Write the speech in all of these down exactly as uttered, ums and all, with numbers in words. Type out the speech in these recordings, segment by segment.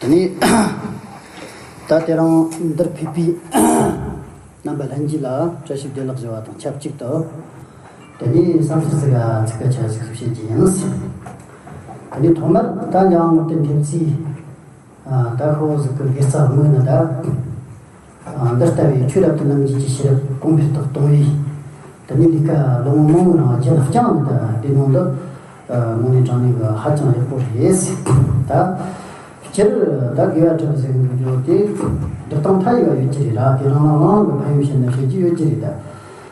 ནི། ད་དེ་རིང་འདིར་ཕེབས་པའི་རྣམ་པ་ལྷན་རྒྱས་ལ་བཀྲ་ཤིས་བདེ་ལེགས་ཞུ་བ་དང་ཆབས་ཅིག་ཏུ། དེ་ནས་བསམ་ཚུལ་ཟིག་ལ་ཚིག་ཁ་ཆ་ཟིག་བཤད་རྒྱུ་ཡིན། དེ་ནས་ཐོག་མར་ད་འཇམ་དབྱངས་རྟེན་འབྲེལ་གྱི་ད་ཁོ་ཟིག་གི་དགེ་རྩ་དངོས་ནི་ད། འདི་ལྟ་བུའི་ཆོས་རབ་ཏུ་རྣམ་འབྱེད་ཀྱི་ཤེས་རབ་གོང་འཕེལ་དུ་གཏོང་བའི། དེ་ནས་ལས་ཀ་ལོ་ངོ་མང་པོའི་རིང་རྒྱུན་བསྐྱངས་ནས་ད་དེ་ནང་དུ། དངོས་གནས་དྲང་གནས་ཀྱི་ཧ་ཅང་ཡག་པོ་རེད། ད། སྤྱིར་ད་དགེ་བ་སྒྲུབ་ཟེར་གྱི་འདུག་ཀྱང་དེ། སྒྲུབ་སྟངས་མཐའ་ཡས་པ་ཡོད་ཀྱི་རེད་ལ། དེ་རང་རང་རང་གི་ཕན་ཡོན་བཤད་ན་བཤད་རྒྱུ་ཡོད་ཀྱི་རེད་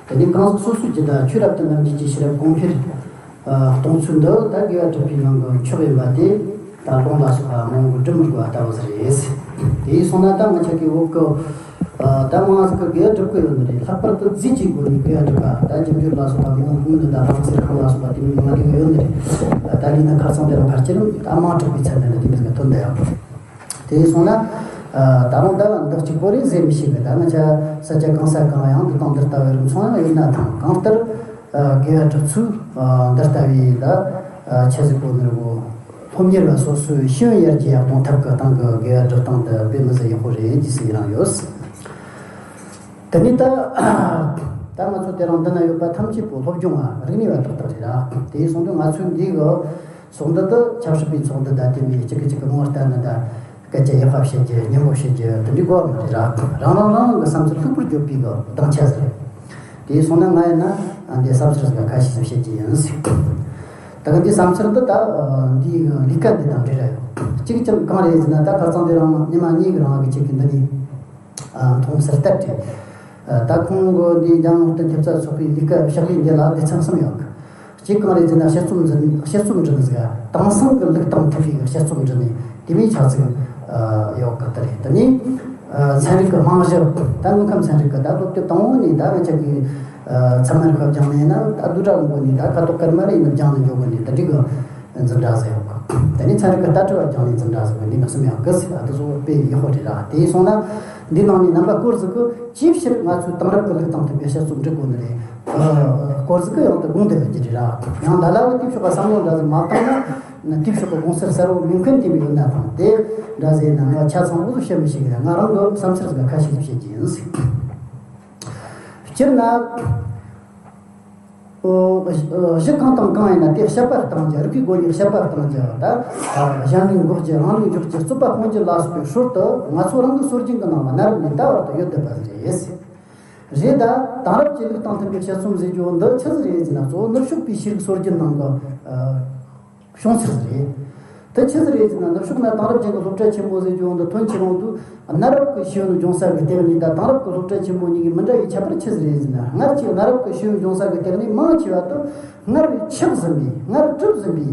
ད། དེ་ནས་གང་ཟག་སོ་སོའི་རྒྱུད་ད་ཆོས་རབ་ཏུ་རྣམ་འབྱེད་ཀྱི་ཤེས་རབ་གོང་འཕེལ་གཏོང་ཚུལ་འདི་ད་དགེ་བ་སྒྲུབ་པའི་ནང་གི་མཆོག་ཡིན་པ་དེ། ད་ལུང་ལ་སོགས་པ་མང་པོ་སྒྲུབ་མི་དགོས་པ་ལྟ་བུ་ཟིག་རེད། དེ་ཡིན་སོང་ན་ད་ང་ཆ་གི་འོག་གི། ད་མང་ཟིག་གི་དགེ་བ་སྒྲུབ་གི་ཡོད་ནི་རེད། ལྷག་པར་དུ་རྫས་ཀྱི་སྒོ་ནས་དགེ་བ་སྒྲུབ་པ་ད་རྒྱུ་འབྱོར་ལ་སོགས་པ་མང་པོ་ནི་ད་ལྷ་ཚེ་རིང་ལ་སོགས་པ་དེ་མིན་མ་དགེ་བ་ཡོད་ནི་རེད། ད་ལས་ན་ཁ་སང་དེ་རིང་ཕལ་ཆེར་ད་མང་དྲགས་པའི་ཚད་ནི་ད་དེ་མི་ཟིག་ག་ཐོན་ད་ཡོད། དེ་སོང་ན། ད་རུང་ད་འདི་གཅིག་པོ་རེད་ཟེར་མི་ཤེས་གི། ད་ང་ཆ་ས་ཆ་གང་ས་གང་ཡང་འདི་དང་འདི་ལྟ་བུའི་རིམ་སོང་ཡང་ཡོད་ན་ཐང་། གང་ལྟར། དགེ་བ་སྒྲུབ་ཚུལ་འདི་ལྟ་བུའི་ད་ཆ་ཟིག་པོ་ནི་རེད་གོ། སློབ་གཉེར་བ་སོ་སོའི་ཤེས་ཡོན་ཡར་རྒྱས་ཡག་གཏོང་ཐབས་ཀྱི་སྟེང་གི་དགེ་བ་སྒྲུབ་སྟངས་འདི་དཔེ་མི་སྲིད་ཡག་པོ་རེད་ཅེས་ཟེར་གྱི་རང་ཡོད། དེ་ནས་ད། ད་ང་ཚོ་དེ་རིང་འདི་ན་ཡོད་པ་ཐམས་ཅད་པོ་སློབ་སྦྱོང་བ་རིག་གནས་པ་ཏག་ཏག་རེད་ར། དེ་སོང་དུས་ང་ཚོའི་འདི་གི་ཚོགས་འདུ་དུ་ཆབ་སྲིད་པའི་ཚོགས་འདུ་ད་དེ་མིན་གཅིག་གིས་གཅིག་གི་ངོ་བལྟ་ན་ད་སྐད་ཆ་ཡག་པ་བཤད་རྒྱུ་སྙན་པོ་བཤད་རྒྱུ་དེ་འདྲའི་དགོས་པ་མ་རེད་ར། རང་རང་རང་རང་གི་བསམ་ཚུལ་ལྷུག་པོར་བརྗོད་པའི་གི་སྡིངས་ཆ་ཟིག་རེད། དེ་སོང་ན་ང་ཡིན་ན་འདི་བསམ་ཚུལ་ཟིག་ཁ་ཤས་ཤིག་བཤད་རྒྱུ་ཡིན་ཟིག། ད་གི་འདི་བསམ་ཚུལ་འདི་ད་འདིའི་ལས་ཀ་འདི་དང་འབྲེལ་ར་ཡོད། གཅིག་ཀྱང་གང་རེད་ཟེར་ན་ད་ཁ་སང་དེ་རིང་ཉི་མ་གཉིས་ཀྱི་རིང་གི་ཁྱེད་ཀྱི་འདི་ནས། མཐོང་གསལ་ལྟར་དྲན། ད་ཁོང་གི་འདི་འཇམ་དབྱངས་རྟེན་ཐེབས་རྩ་ཚོགས་པའི་ལས་ཀ་ཕྱག་ལས་འདི་ལ་སྡེ་ཚན་གསུམ་ཡོད། གཅིག་གང་རེད་ཟེར་ན་དཔྱད་རྩོམ་འཛིན་དཔྱད་རྩོམ་འབྲི་ནི་ཟིག། དེང་སང་གི་ལུགས་དང་མཐུན་པའི་དཔྱད་རྩོམ་འབྲི་ནི་དེ་མིན་ཆ་ཚིག་ཡོད་གི་ལྟར་རེད། དེ་ནས་ཚན་རིག་གི་རྨང་གཞི། ད་དངོས་ཁམས་ཚན་རིག་གི་ད་སློབ་དེབ་དང་པོ་ནས་ད་ང་ཅག་གི་ཚད་མ་རིག་པ་སྦྱངས་ནས་ན་ད་བསྡུས་གྲྭ་དགོན་པ་ནས་ད་ཁ་དོག་དཀར་དམར་ཡིན་ན་སྦྱངས་ནས་འཇོག་དགོས་ནས་ད་འགྲིག་གི། འཛིན་གྲྭ་ཟེར་ཡོད་གི། དེ་ནས་ཚན་རིག་གི་ལྟ་གྲུབ་པ་སྦྱངས་ནས་འཛིན་གྲྭ་ཟེར་གི་འདི་མི་གསུམ་ཡོད་གི་ཟེར་བ་དེ་ཚོ་དཔེ་ཡག་པོ་རེད་ར། དེ་སོང་ན་འདི་ནང་ནས་རྣམ་པ་སྐོར་ཟིག་གི་ཅིའི་ཕྱིར་ང་ཚོས་དེང་རབས་ཀྱི་ལུགས་དང་མཐུན་པའི་དཔྱད་རྩོམ་འབྲི་དགོས་ནི་རེད། སྐོར་ཟིག་གི་ཡང་དུ་དགོངས་དེ་བ་གི་རེད་ར། ཡང་ལ་ལ་བའི་དེའི་ཕྱོགས་ཀ་བསམ་བློ་འདྲ་ཟིག་མ་བཏང་ན་དེའི་ཕྱོགས་ཀ་དགོངས་ཚུལ་གསལ་བོ་མིན་མཁན་དེ་མི་ཡོད་ན་ཐང་དེ་འདྲ་ཟེར་ན་ང་ཆ་ཚང་པོ་ཟིག་བཤད་མི་ཤེས་གི། ང་རང་གི་བསམ་ཚུལ་ཟིག་ཁ་ཤས་ཤིག་བཤད་ཀྱི་ཡིན་ཟིག། སྤྱིར་ན། གཞི་གང་དང་གང་ཡིན་ན་དེ་དཔྱད་པ་གཏང་རྒྱུ། རིག་པའི་སྒོ་ནས་དཔྱད་པ་གཏང་རྒྱུ་ད། གཞན་ལུགས་འགོག་རྒྱུ། རང་ལུགས་འཇོག་རྒྱུ། རྩོད་པ་སྤོང་རྒྱུ་ལ་སོགས་པའི་ཧྲུལ་དུ་ང་ཚོ་རང་གི་སྲོལ་རྒྱུན་གྱི་ནང་ལ་གནའ་རབས་ནས་ད་བར་དུ་ཡོད་བསྡད་པ་རེད། རེད་ད། དེང་རབས་ཀྱི་ལུགས་དང་མཐུན་པའི་དཔྱད་རྩོམ་ཟེར་རྒྱུ་འདི་ཆི་ཟིག་རེད་ཟེར་ན་གཙོ་བོ་ནུབ་ཕྱོགས་པའི་ཤེས་རིག་སྲོལ་རྒྱུན་ནང་གི་བྱུང་ཚུལ་རེད། དེ་ཆི་ཟིག་རེད་ཟེར་ན་ནུབ་ཕྱོགས་ན་དེང་རབས་ཅན་གྱི་སློབ་གྲྭ་ཆེན་མོ་ཟེར་རྒྱུ་འདི་ཐོན་ཆེ་རུང་དུས་གནའ་རབས་ཀྱི་ཤེས་ཡོན་སྦྱོང་ས་གི་སྟེང་ནས་ད་དེང་རབས་ཀྱི་སློབ་གྲྭ་ཆེན་མོ་གཉིས་ཀྱི་མི་འདྲ་བའི་ཁྱད་པར་ཆི་ཟིག་རེད་ཟེར་ན། སྔར་གྱི་གནའ་རབས་ཀྱི་ཤེས་ཡོན་སྦྱོང་ས་གི་སྟེང་ནས་མང་ཆེ་བ་དུ་སྔར་ཆགས་ཟིན་པའི་སྔར་གྲུབ་ཟིན་པའི་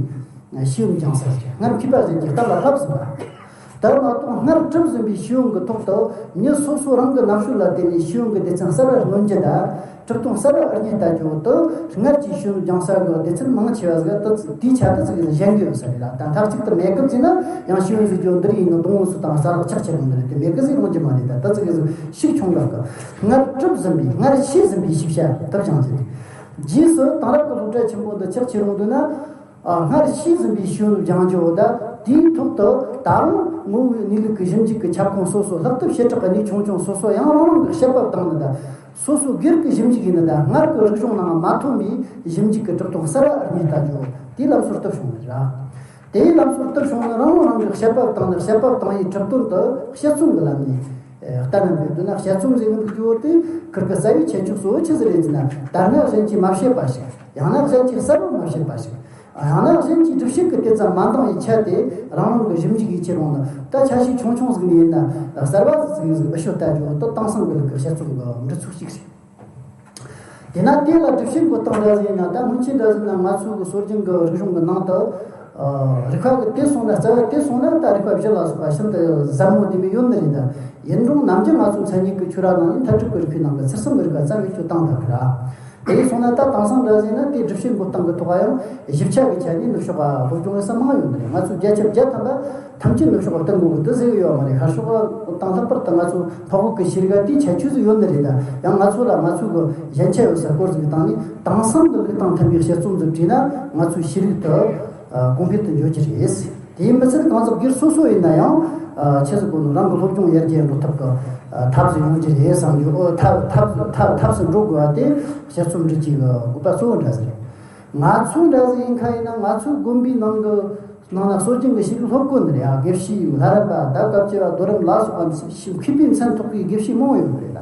ཤེས་ཡོན་སྦྱང་ས་ཟིག། སྔར་མཁས་པ་ཟིག་གི་གཏམ་ལ་བསླབས་ཟིན་པ། ད་མ་གཏོགས་སྔར་གྲུབ་ཟིན་པའི་ཤེས་ཡོན་གྱི་ཐོག་ཏུ་མྱི་སོ་སོ་རང་གི་རྣམ་དཔྱོད་ལ་བརྟེན་ནས་ཤེས་ཡོན་གྱི་སྡེ་ཚན་གསར་བ་སྣོན་རྒྱུ་དང་། གྲུབ་སྟངས་གསར་བ་རྙེད་ལྟ་རྒྱུ་དུ་སྔར་གྱི་ཤེས་ཡོན་སྦྱང་ས་གི་སྡེ་ཚན་མང་ཆེ་བ་ཟིག་ཏུ་དེའི་ཆ་དུ་ཟིག་གཞན་གྱི་ཡོད་ས་རེད་ལ། ད་མཐའ་གཅིག་ཏུ་མེད་སྐབས་ཟིན་ན་ཡང་ཤེས་ཡོན་ཟེར་རྒྱུ་འདི་ཡིན་ནོ་གདོང་བོ་སུ་དང་ས་རག་ཆགས་ཆེ་རུང་འདི་རེད། དེ་མེད་གི་ཟིག་རུང་རྒྱུ་མ་རེད། ད་ད་ཟིག་གི་ཟིག་ཤུགས་ཆུང་དྲགས་གི། སྔར་གྲུབ་ཟིན་པའི་སྔར་ཤེས་ཟིན་པའི་ཤེས་བྱ་དུ་སྦྱང་རྒྱུ་རེད། རྗེས་སུ་དེང་རབས་ཀྱི་སློབ་གྲྭ་ཆེན་པོ་འདི་ཆགས་ཆེ་རུང་འདུག་ན། སྔར་ཤེས་ཟིན་པའི་ཤེས་ཡོན་སྦྱང་རྒྱུ་བོ་ད་དེའི་ཐོག་ཏུ་ད་རུང་ངོ་བོའི་གནས་ལུགས་ཀྱི་ཞིབ་འཇུག་གི་ཁྱབ་ཁོངས་སོ་སོ། ལྷག་ཏུ་བྱེ་བྲག་གི་གནས་ཆུང་ཆུང་སོ་སོ་ཡང་རང་རང་གི་དཔྱད་པ་བཏང་ནས་ད་སོ་སོ་སྒེར་གྱི་ཞིབ་འཇུག་ཡིན་ན་ད་སྔར་གྱི་རིག་གཞུང་ནང་མ་ཐོན་པའི་ཞིབ་འཇུག་གི་གྲུབ་སྟངས་གསར་བ་རྙེད་ལྟ་རྒྱུ་བོ་དེའི་ལམ་སྲོལ་བཏབ་བྱུང་བ་རེད། དེའི་ལམ་སྲོལ་བཏབ་བྱུང་ན་རང་རང་གི་དཔྱད་པ་བཏང་ནས་དཔྱད་པ་བཏང་བའི་གྲུབ་དོན་དུ་དཔྱད་རྩོམ་གྱི་ལམ་ནས་ལྟ་ན་འདོད་དུས་ན། དཔྱད་རྩོམ་ཟེར་གི་འདུག་རྒྱུ་བོ་དེ་ཁིར་གི་རྩ་བའི་ཁྱད་ཆོས་གཙོ་བོ་ཆི་ཟིག་རེད་ཟེར་ན། ད་སྔ་གཞན་གྱིས་མ་བཤད་པ་ཞིག། ཡང་ན་གཞན་གྱིས་གསལ་པོ་མ་བཤད་པ་ཞིག། ཡང་ན་གཞན་གྱིས་སྒྲུབ་བྱེད་ཀྱི་དེ་ཙམ་མ་འདང་བའི་ཆ་དེ་རང་རང་གི་ཞིབ་འཇུག་ཡིད་ཆེས་རུང་ནི་ད་ཆ་ཤས་ཆུང་ཆུང་ཟིག་ནས་ཡིན་ན་གསར་བ་ཟིག་ཟིག་ཟིག་འུ་ཤོད་ལྟ་རྒྱུ་དེ་དེང་སང་གི་ལུགས་ཀྱི་དཔྱད་རྩོམ་གི་འབྲི་ཚུལ་ཞིག་རེད། དེས་ན་དེ་ལ་སྒྲུབ་བྱེད་འགོད་སྟངས་འདྲ་ཟིག་ཡིན་ན། ད་སྔོན་ཆད་འདྲ་ཟིག་ན་ང་ཚོ་གི་སྲོལ་རྒྱུན་གི་རིག་གཞུང་གི་ནང་དུ་རིགས་པ་གི་དེ་སོང་ན། རྩ་བ་དེ་སོང་ན་ད་རིགས་པ་བཞི་ལ་སོགས་པ་ཤིན་ཏུ་ཟབ་མོ་དེ་མོ་ཡོད་ནི་རེད། ད་ཡིན་རུང་ནམ་རྒྱུན་ང་ཚོ་མཚན་ཉིད་ཀྱི་ཆོས་ར་ནང་ནས་མཐར་ཐུག་གི་རིགས་པའི་ནང་གི་ཚུལ་གསུམ་གི་རིགས་པ་རྩ་བའི་ཆོས་བཏང་བསྡད་པ་ར། དེ་སོང་ན་ད་དེང་སང་འདྲ་ཟིག་ན་དེ་སྒྲུབ་བྱེད་འགོད་སྟངས་ཀྱི་ཐོག་ཡང་ཞིབ་ཆ་གི་ཆ་ནས་ནུབ་ཕྱོགས་ལ་སློབ་སྦྱོང་ཡོད་ས་མང་ཡོད་ནི་རེད། ང་ཚོ་བརྒྱ་ཆ་བརྒྱ་ཐམ་པ་ཐམས་ཅད་ནུབ་ཕྱོགས་ལ་བསྟུན་དགོས་གི་དེ་ཟེར་གི་ཡོད་མ་རེད། ཤར་ཕྱོགས་དང་ལྷག་པར་དུ་ང་ཚོ་འཕགས་བོད་ཀྱི་ཤེས་རིག་དེའི་ཁྱད་ཆོས་ཟིག་ཡོད་ནི་རེད། ད་ཡང་ང་ཚོ་ལ་ང་ཚོ་གི་ཞན་ཆ་ཡོད་ས་སྐོར་ཟིག་གི་སྟེང་ནས་དེང་སང་གི་ལུགས་དང་མཐུན་པའི་དཔྱད་རྩོམ་ཟིག་བྲིས་ན་ང་ཚོའི་ཤེས་རིག་དེ་གོང་འཕེལ་དུ་འགྱོ་རྒྱུ་རེད། དེའི་མི་ཚད་གང་ཟག་སྒེར་སོ་སོ་ཡིན་ན་ཡང་ ཆི་ཟིག་གོ་ནོ་རང་གི་སློབ་སྦྱོང་ཡར་རྒྱས་འགྲོ་ཐབས་ཀྱི་ཐབས་སུ་ཡོང་རྒྱུ་རེད་བསམ་རྒྱུ། ཨོ་ཐབས་ཐབས་ཐབས་ཐབས་སུ་འགྲོ་དགོས་པ་དེ་དཔྱད་རྩོམ་འབྲི་རྒྱུའི་དགོས་པ་གཙོ་བོ་འདྲ་ཟིག་རེད། ང་ཚོའི་འདྲ་ཟིག་ཡིན་ཁ་ཡིན་ན། ང་ཚོའི་དགོན་པའི་ནང་གི་ནང་ན་སྲོལ་རྒྱུན་གྱི་ཤེས་རིག་སློབ་དགོན་འདི་རེད་ཨ། དགེ་བཤེས་ལྷ་རམས་པ་དང་སྐབས་བཅུ་བ་རྡོ་རིང་ལ་སོགས་པ་མཁས་པའི་མཚན་ཐོགས་པའི་དགེ་བཤེས་མང་བོ་ཡོད་པ་རེད་ད།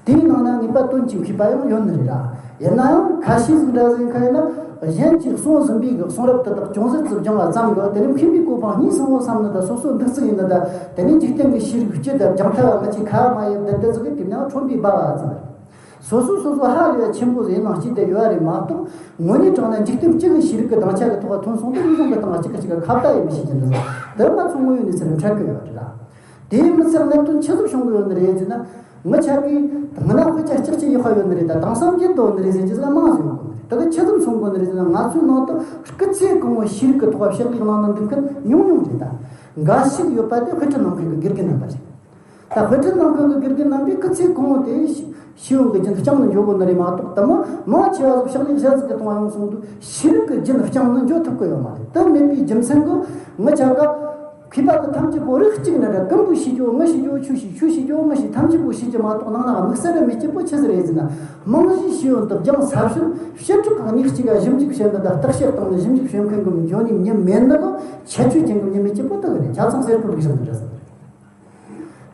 དེའི་ནང་ན་ངེས་པ་དོན་གྱི་མཁས་པ་ཡང་ཡོད་ནི་རེད་ར། ཡིན་ན་ཡང་ཁ་ཤས་ཟིག་འདྲ་ཟིག་ཁ་ཡིན་ན། གཞན་གྱིས་གསུངས་ཟིན་པའི་གི་གསུང་རབ་དེ་དག་ཅུང་ཟད་ཙམ་སྦྱངས་པ་ཙམ་གྱིས་དེ་ནི་མཁས་པའི་གོ་འཕང་གཉིས་སོང་བསམ་ནི་དང་། སོ་སོ་འདུག་རྩིས་ཡིན་ནི་དང་། དེ་ནི་འཇིག་རྟེན་གྱི་ཤེས་རིག་སྤྱི་དང་སྦྱང་ཐབས་མི་ཆེ་ཁ་མ་ཡེ་བསྡད་བསྡད་ཟིག་གི་དེ་ནང་ཁྲོམ་པའི་སྦ་བ་ཙམ་རེད། སོ་སོ་སོ་སོ་ཧ་ལས་པ་ཆེན་པོ་ཟིག་ཡིན་ནང་སྐྱིད་དེ་ཡོད་རེད་མ་གཏོགས། དངོས་གནས་དྲང་གནས་འཇིག་རྟེན་སྤྱི་གི་ཤེས་རིག་གི་དྭངས་ཆ་གི་ཐོག་ཐོན་སོང་དུས། མི་གཞུང་གི་སྟེང་ལ་གཅིག་གིས་གཅིག་ག་ཁ་བརྡ་ཡེ་མི་ཤེས་ཀྱི་འདུག་དེ་ང་ཚོ་དངོས་ཡོད་གནས་ཚུལ་འཕྲད་གི་ཡོད་རེད་ར། དེའི་མི་ཚད་གནད་དོན་ཆི་ཟིག་བྱུང་གི་ཡོད་ནི་རེད་ཟེར་ན། ངི་ཆ་གིས་སྔ་ན་དཔེ་ཆ་ལྕགས་ཀྱི་ཡག་པ་ཡོད་ནི་རེད་ད། དེང་སང་སྐྱིད་དོ་ནི་རེད་ཟེར་རྒྱུ་ཟིག་མང་ཟིག་ཡོང་གི་ནི་རེད། དེ་གི་ཆི་ཟིག་མཚོན་གོ་ནི་རེད་ཟེར་ན། ང་ཚོའི་ནང་དུ་སྐུ་ཚེ་གང་བོ་ཤེས་རིག་གི་ཐོག་ཕྱག་ལས་གནང་ནི་འདི་མཁན་ཉུང་ཉུང་རེད་ད། འགའ་ཞིག་ཡོད་པ་དེ་དཔེ་ཁྲིད་གནང་མཁན་གྱི་དགེ་རྒན་རྣམ་པ་རེད། ད་དཔེ་ཁྲིད་གནང་མཁན་གྱི་དགེ་རྒན་རྣམ་པས་སྐུ་ཚེ་གང་བོ་དེ་ཤེས་ཤེས་ཡོན་གྱི་རྒྱུན་དུ་བསྐྱངས་ནས་འཇོག་དགོས་ནི་རེད་མ་གཏོགས། དེ་མོ་མང་ཆེ་བ་ཟིག་ཕྱག་ལས་གཞན་ཟིག་གི་སྟེང་ཡོང་སོང་དུས། ཤེས་རིག་གི་རྒྱུན་བསྐྱངས་ནས་འཇོག་ཐུབ་ཀྱི་ཡོད་མ་རེད། དེ་མེད་པའི་རྒྱུ་མཚན་གྱིས་ངི་ཆ་ག་མཁས་པ་གི་ཐམས་ཅད་པོ་རིགས་གཅིག་ནི་རེད། ཀུན་པོ་ཤེས་རྒྱུ་ངི་ཤེས་རྒྱུ། ཁྱོད་ཤེས་ཁྱོད་ཤེས་རྒྱུ་ངི་ཤེས། ཐམས་ཅད་པོ་ཤེས་རྒྱུ་མ་གཏོགས་ནང་ན་དམིགས་བསལ་ར་མེད་རྒྱུ་པོ་ཆི་ཟིག་རེད་ཟེར་ན། རྨང་གཞིའི་ཤེས་ཡོན་དེ་སྦྱངས་ཚར་ཕྱིན་ཕྱི་དྲག་གི་གནས་གཅིག་ག་ཞིབ་འཇུག་བྱེད་ནི་དང་བརྟག་དཔྱད་བཏང་ནས་ཞིབ་འཇུག་བྱེད་མཁན་གྱི་འཇོན་ནུས་མྱི་མེད་ནི་གི་ཁྱད་ཆོས་ཅན་གྱི་མྱི་མེད་རྒྱུ་པོ་དེ་གི་རེད། ཆ་ཚང་གསེར་ཁུང་གི་ཞིག་འདྲ་ཟིག་རེད།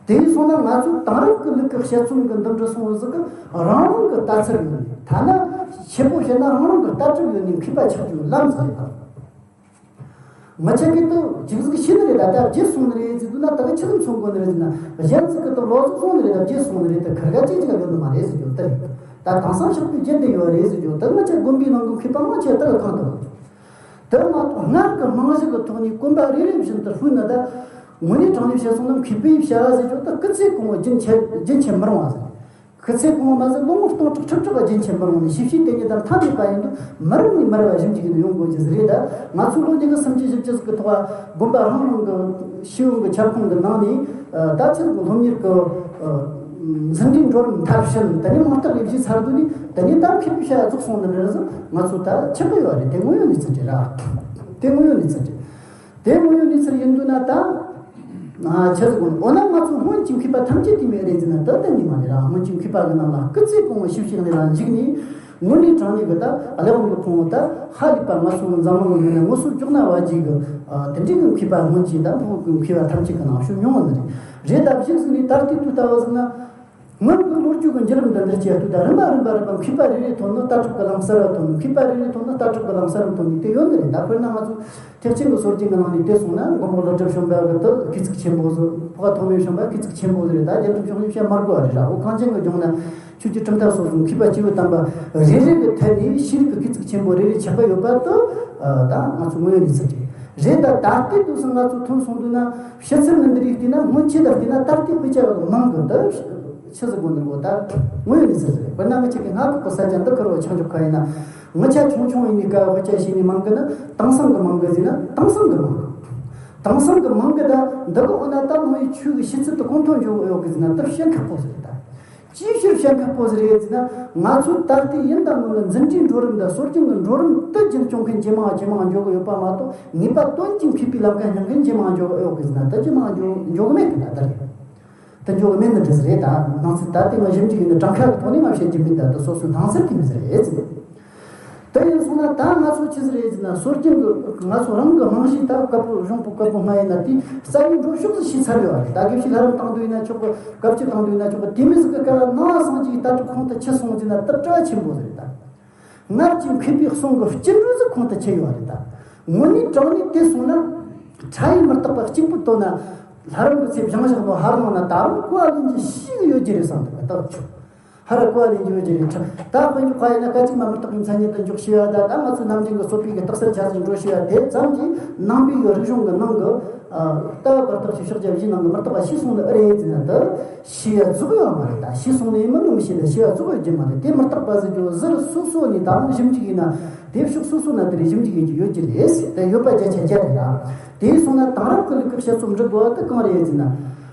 དེ་ཡིན་སོང་ན་ང་ཚོས་དེང་རབས་ཀྱི་ལུགས་ཀྱི་དཔྱད་རྩོམ་གྱི་འདི་འདྲ་སོང་བ་ཟིག་གི་རང་རང་གི་ལྟ་ཚུལ་ཡོད་ནས། ཐ་ན་ཆེ་པོ་བཤད་ན་རང་རང་གི་ལྟ་གྲུབ་ཡོད་ནས་མཁས་པ་ཆགས་རྒྱུའི་ལམ་ཟིག་རེད་ད། ང་ཆ་གི་དུ་ཅིག་ཟིག་ཤེས་ནི་རེད་ད། ད་བརྗེད་སོང་ནི་རེད་ཟེར་དུས་ན། ད་གི་ཆི་ཟིག་མཚོན་གོ་ནི་རེད་ཟེར་ན། གཞན་ཟིག་གི་དུ་ལོ་ཟིག་སོང་ནི་རེད་ད། བརྗེད་སོང་ནི་རེད་ད། ཁེར་ག་ཅིག་ཅིག་ཡོད་ནི་མ་རེད་ཟེར་རྒྱུ་དེ་རེད། ད་དེང་སང་ཞོགས་པའི་རྒྱུན་དུ་ཡོད་རེད་ཟེར་རྒྱུ་དེ། ང་ཆ་དགོན་པའི་ནང་གི་མཁས་པ་མང་ཆེ་ད་གི་གང་དུ། དེ་མ་གཏོགས་སྔར་གྱི་རྨང་གཞི་གི་ཐོག་ནས་གོམ་པ་རེ་རེ་བཞིན་དུ་སྤོས་ན། ད་དངོས་གནས་དྲང་གནས་བཤད་སོང་ན། མཁས་པའི་བྱ་བ་ཟེར་རྒྱུ་ད་སྐུ་ཚེ་གང་བོ་རྒྱུན་ཆད་རྒྱུན་ཆད་མི་རུང་བ་ཟེར། སྐུ་ཚེ་གང་བོ་མ་ཟད་ལོ་ངོ་སྟོང་ཕྲག་ཁྲི་ཕྲག་གི་རྒྱུན་ཆད་མི་རུང་ནས། ཤེས་བྱའི་དེ་ཉིད་དང་མཐའ་མེད་པ་ཡིན་དུས། མི་རུང་ནས་མི་རུང་བ་ཞིབ་འཇུག་ཡིན་ཡོང་དགོས་ཀྱི་ཟིག་རེད། ད་ང་ཚོ་ལོ་ཉི་ཤུ་སུམ་ཅུ་བཞི་བཅུ་ཟིག་གི་ཐོག་དགོན་པ་རང་རང་གི་ཤེས་ཡོན་གྱི་ཁྱབ་ཁོངས་ཀྱི་ནང་ནས། ད་ཆེད་དུ་སློབ་གཉེར་གྱི་འཛིན་གྲྭའི་འགྲོ་རིམ་མཐར་ཕྱིན། དེ་ནས་མིང་རྟགས་ལས་བཞེས་ཚར་དུས་ནས། དེ་ནས་ད་མཁས་པའི་བྱ་བ་རྫོགས་སོང་ནི་རེད་ཟེར་ང་ཚོ་ད་ཆགས་ཀྱི་ཡོད་རེད། དེ་དངོས་ཡོད་གནས་ཚུལ་རེད་ར། དེ་དངོས་ཡོད་གནས་ཚུལ་རེད། དེ་དངོས་ཡོད་གནས་ཚུལ་ཡིན་དུས་ན། ད་ཆི་ཟིག་དགོས། འོ་ན་ང་ཚོ་སྔོན་གྱི་མཁས་པ་ཐམས་ཅད་དེ་མོ་རེད་ཟེར་ན། ད་གཏན་ནས་མ་རེད་ར། སྔོན་གྱི་མཁས་པ་གི་རྣམས་ལ་སྐུ་ཚེ་གང་བོ་ཞིབ་ཞིབ་ལས་ལ་འཇུག་ནས། དངོས་གནས་དྲང་གནས་གི་ད་ཀླད་པ་གི་ཕུང་བོ་ད་ཧ་ལས་པ་ང་ཚོ་གི་འཛམ་གླིང་གི་ངོས་ནས་ངོ་སོ་བཅུག་ན་བ་ཅིག་གི། དེ་འདྲའི་གི་མཁས་པ། སྔོན་གྱི་ད་བོད་གི་མཁས་པ་ཐམས་ཅད་གི་ནང་ཤོས་ཉུང་བ་ནི་རེད། རེད། ད་གཞུག་ཟིག་ནས་ད་ལྟའི་དུས་ལྟ་བུ་ཟིག་ན། སྔོན་གྱི་ལོ་རྒྱུས་ཀྱི་བརྒྱུད་རིམ་འདི་འདིར་བྱས་དུས། ད་རིམ་པ་རིམ་པ་རིམ་པ་མཁས་པ་རེ་རེ་ཐོན་ནས་ལྟ་གྲུབ་ཀྱི་ལམ་གསར་བ་ཐོན། མཁས་པ་རེ་རེ་ཐོན་ནས་ལྟ་གྲུབ་ཀྱི་ལམ་གསར་བ་ཐོན་ནས་དེ་ཡོད་ནི་རེད། ད་དཔེར་ན་ང་ཚོ་ཐེག་ཆེན་གྱི་སྲོལ་རྒྱུན་གྱི་ནང་ནས་བལྟས་སོང་ན། མགོན་པོ་ཀླུ་སྒྲུབ་བྱོན་པ་གི་དེ་སྐུལ་ཚིག་ཆེན་པོ་ཟིག་འཕགས་པ་ཐོགས་མེད་བྱོན་པ་སྐུལ་ཚིག་ཆེན་པོ་ཟིག་རེད། ད་རྒྱལ་སྲས་མཆོག་གཉིས་བཤད་མ་དགོས་པ་རེད་ར། འོ་གངས་ཅན་གྱི་ལྗོངས་ན་ཆོས་ཀྱི་གྲུབ་མཐའ་སོགས་སུ་མཁས་པ་སྐྱེས་བུ་དམ་པ་རེ་རེ་གི་ཐད་ནས་ཤེས་རིག་གི་སྐུལ་ཚིག་ཆེན་པོ་རེ་རེ་ཆགས་པ་ཡོད་པ་དེ་ད་ང་ཚོ་དངོས་ཡོད་གནས་ཚུལ་རེད། རེད། ད་ད་ལྟའི་དུས་སུ་ང་ཚོ་ཐོན་སོང་དུས་ན། ཕྱི་ཚུལ་ནས་འདི་རིགས་བལྟས་ན། སྔོན་ཆད་ལ་བལྟས་ན་ད་ལྟའི་དཔེ་ཆ་མང་གི་ད་ཆི་ཟིག་དགོས་འདུག་གོ། ད་དངོས་ཡོད་གནས་ཚུལ་རེད། དཔེར་ན་ངི་ཆ་གི་སྔ་འགོག་གི་ས་ཆ་འདི་ཁུར་བ་ཆགས་འཇོག་ཁ་ཡིན་ན། ངི་ཆ་ཆུང་ཆུང་ཡིན་ནི་ཀ་དཔེ་ཆ་ཤེས་ནི་མང་གི་ན། དེང་སང་གི་མང་གི་ཟེར་ན་དེང་སང་གི་མང་གི། དེང་སང་གི་མང་གི། ད་འདི་གི་འོ་ན་ད་ནང་བའི་ཆོས་གི་ཤེས་ཚུལ་དེ་གོང་མཐོར་འཇོག་གི་ཡོད་གི་ཟེར་ན་དེ་བཤད་ཁག་པོ་ཟིག་རེད་ད། ཅིའི་ཕྱིར་བཤད་ཁག་པོ་ཟིག་རེད་ཟེར་ན། ང་ཚོ་ད་ལྟའི་ཡིན་དང་མིན་ལ་འཛིན་གྲྭའི་འགྲོ་རིམ་དང་སྲོལ་རྒྱུན་གྱི་འགྲོ་རིམ་དེ་རྒྱུན་སྐྱོང་མཁན་ཇེ་མང་ཇེ་མང་འགྱོ་གི་ཡོད་པ་མ་གཏོགས། ངེས་པ་དོན་གྱི་མཁས་པའི་ལམ་ཁ་སྙིང་མཁན་ཇེ་མང་འགྱོ་གི་ཡོད་གི་ཟེར་ན་དེ་ཇེ་མང་འགྱོ་འགྱོ་གི་མེད་གི། ད་ལྟ་རེད། དེ་འགྱོ་གི་མེད་ནི་འདྲ་ཟིག་རེད། ད་ནང་ཚུལ་ད་ལྟའི་ང་ཞིབ་འཇུག་ཡིན་ནི་གྲངས་ཁ་གི་ཐོག་ནས་ང་བཤད་རྒྱུ་མིན། ད་ལྟ་སོ་སོའི་སྣང་ཚུལ་དེ་མོ་ཟིག་རེད་ཟེར། དེ་ཡིན་སོང་ན་ད་ང་ཚོ་ཆི་ཟིག་རེད་ཟེར་ན། སྲོལ་རྒྱུན་གྱི་ང་ཚོ་རང་གི་རྨང་གཞི་ད་བཀའ་པོད་གཞུང་པོད་བཀའ་པོད་ལྔ་ཡིན་ན། དེའི་རྩ་བའི་འགྲོ་ཕྱོགས་ཟིག་ཤེས་ཚར་ཡོད་རེད། ད་དགེ་བཤེས་ལྷ་རམས་བཏང་དུས་ཡིན་ན་ཆོག་གི། བཀའ་བཅུ་བཏང་དུས་ཡིན་ན་ཆོག་གི། དེ་མོ་ཟིག་གི་སྐབས་ལ་ནང་པ་སངས་རྒྱས་ཀྱི་ལྟ་གྲུབ་ཁོང་དུ་ཆུད་སོང་ཟེར་ན་དེ་གྲ་ཆེན་པོ་ཟིག་རེད། ད་སྔར་གྱི་མཁས་པའི་གསུང་གི་སྐྱིན་འགྲོལ་ཟིག་ཁོང་དུ་ཆུད་ཡོད་རེད། ད་དངོས་གནས་དྲང་གནས་བལྟས་སོང་ན། ཕྲ་ཡི་མི་རྟག་པ་གཅིག་པུ་བཏོན་ན། ལྷ་རམས་ཀྱི་ཚེ་བཞེངས་བཞག་ནོ་ཧར་ནང་ན་ད་རུང་གོ་བ་ལེན་རྒྱུ་ཞིག་ཡོད་རྒྱུ་རེད་བསམ་འདུག་ད་ཆོག་ཧར་གོ་བ་ལེན་རྒྱུ་ཡོད་རྒྱུ་རེད། ད་དཔེ་འཇོག་པ་ཡིན་ན། སྐད་ཅིག་མ་མི་རྟག་པའི་མཚན་ཉིད་དུ་འཇོག་ཤེས་པ་དང་། ད་ང་ཚོའི་རྣམ་འདྲེན་གྱི་སྲོལ་ཕུད་ཀྱི་རྟགས་གསལ་ཆ་ཟིག་འགྲོ་ཤེས་པ་དེ་ཙམ་གྱིས་ནང་པའི་རིག་གཞུང་གི་ནང་གི་ལྟ་བ་བར་ཐག་ཆོད་ཕྱོགས་བརྒྱ་བཞིའི་ནང་གི་མི་རྟག་པ་ཤེས་སོང་ནི་ཨེ་རེད་ཟེར་ན། དེ་ཤེས་ཡ་རྫོགས་ཡོད་མ་རེད། ད་ཤེས་སོང་ནི་མིན་ནི་མི་ཤེས། ད་ཤེས་ཡ་རྫོགས་ཡོད་རྒྱུ་མ་རེད། དེ་མི་རྟག་པ་ཟེར་རྒྱུ་ཟུར་སོ་སོ་ནས་ད་རུང་ཞིབ་འཇུག་ཡིན་ན། དེ་ཕྱོགས་སོ་སོ་ན་དེ་རེ་ཞིབ་འཇུག་ཡིན་རྒྱུ་ཡོད་རྒྱུ་རེད་ཟེར། དེ་ཡོད་པ་བརྒྱ་ཆ་བརྒྱ་རེད་ལ། དེ་སོང་ན་དེང་རབས་ཀྱི་ལུགས་ཀྱི་དཔྱད་རྩོམ་འབྲི་དགོས་པ་དེ་གང་རེད་ཟེར་ན།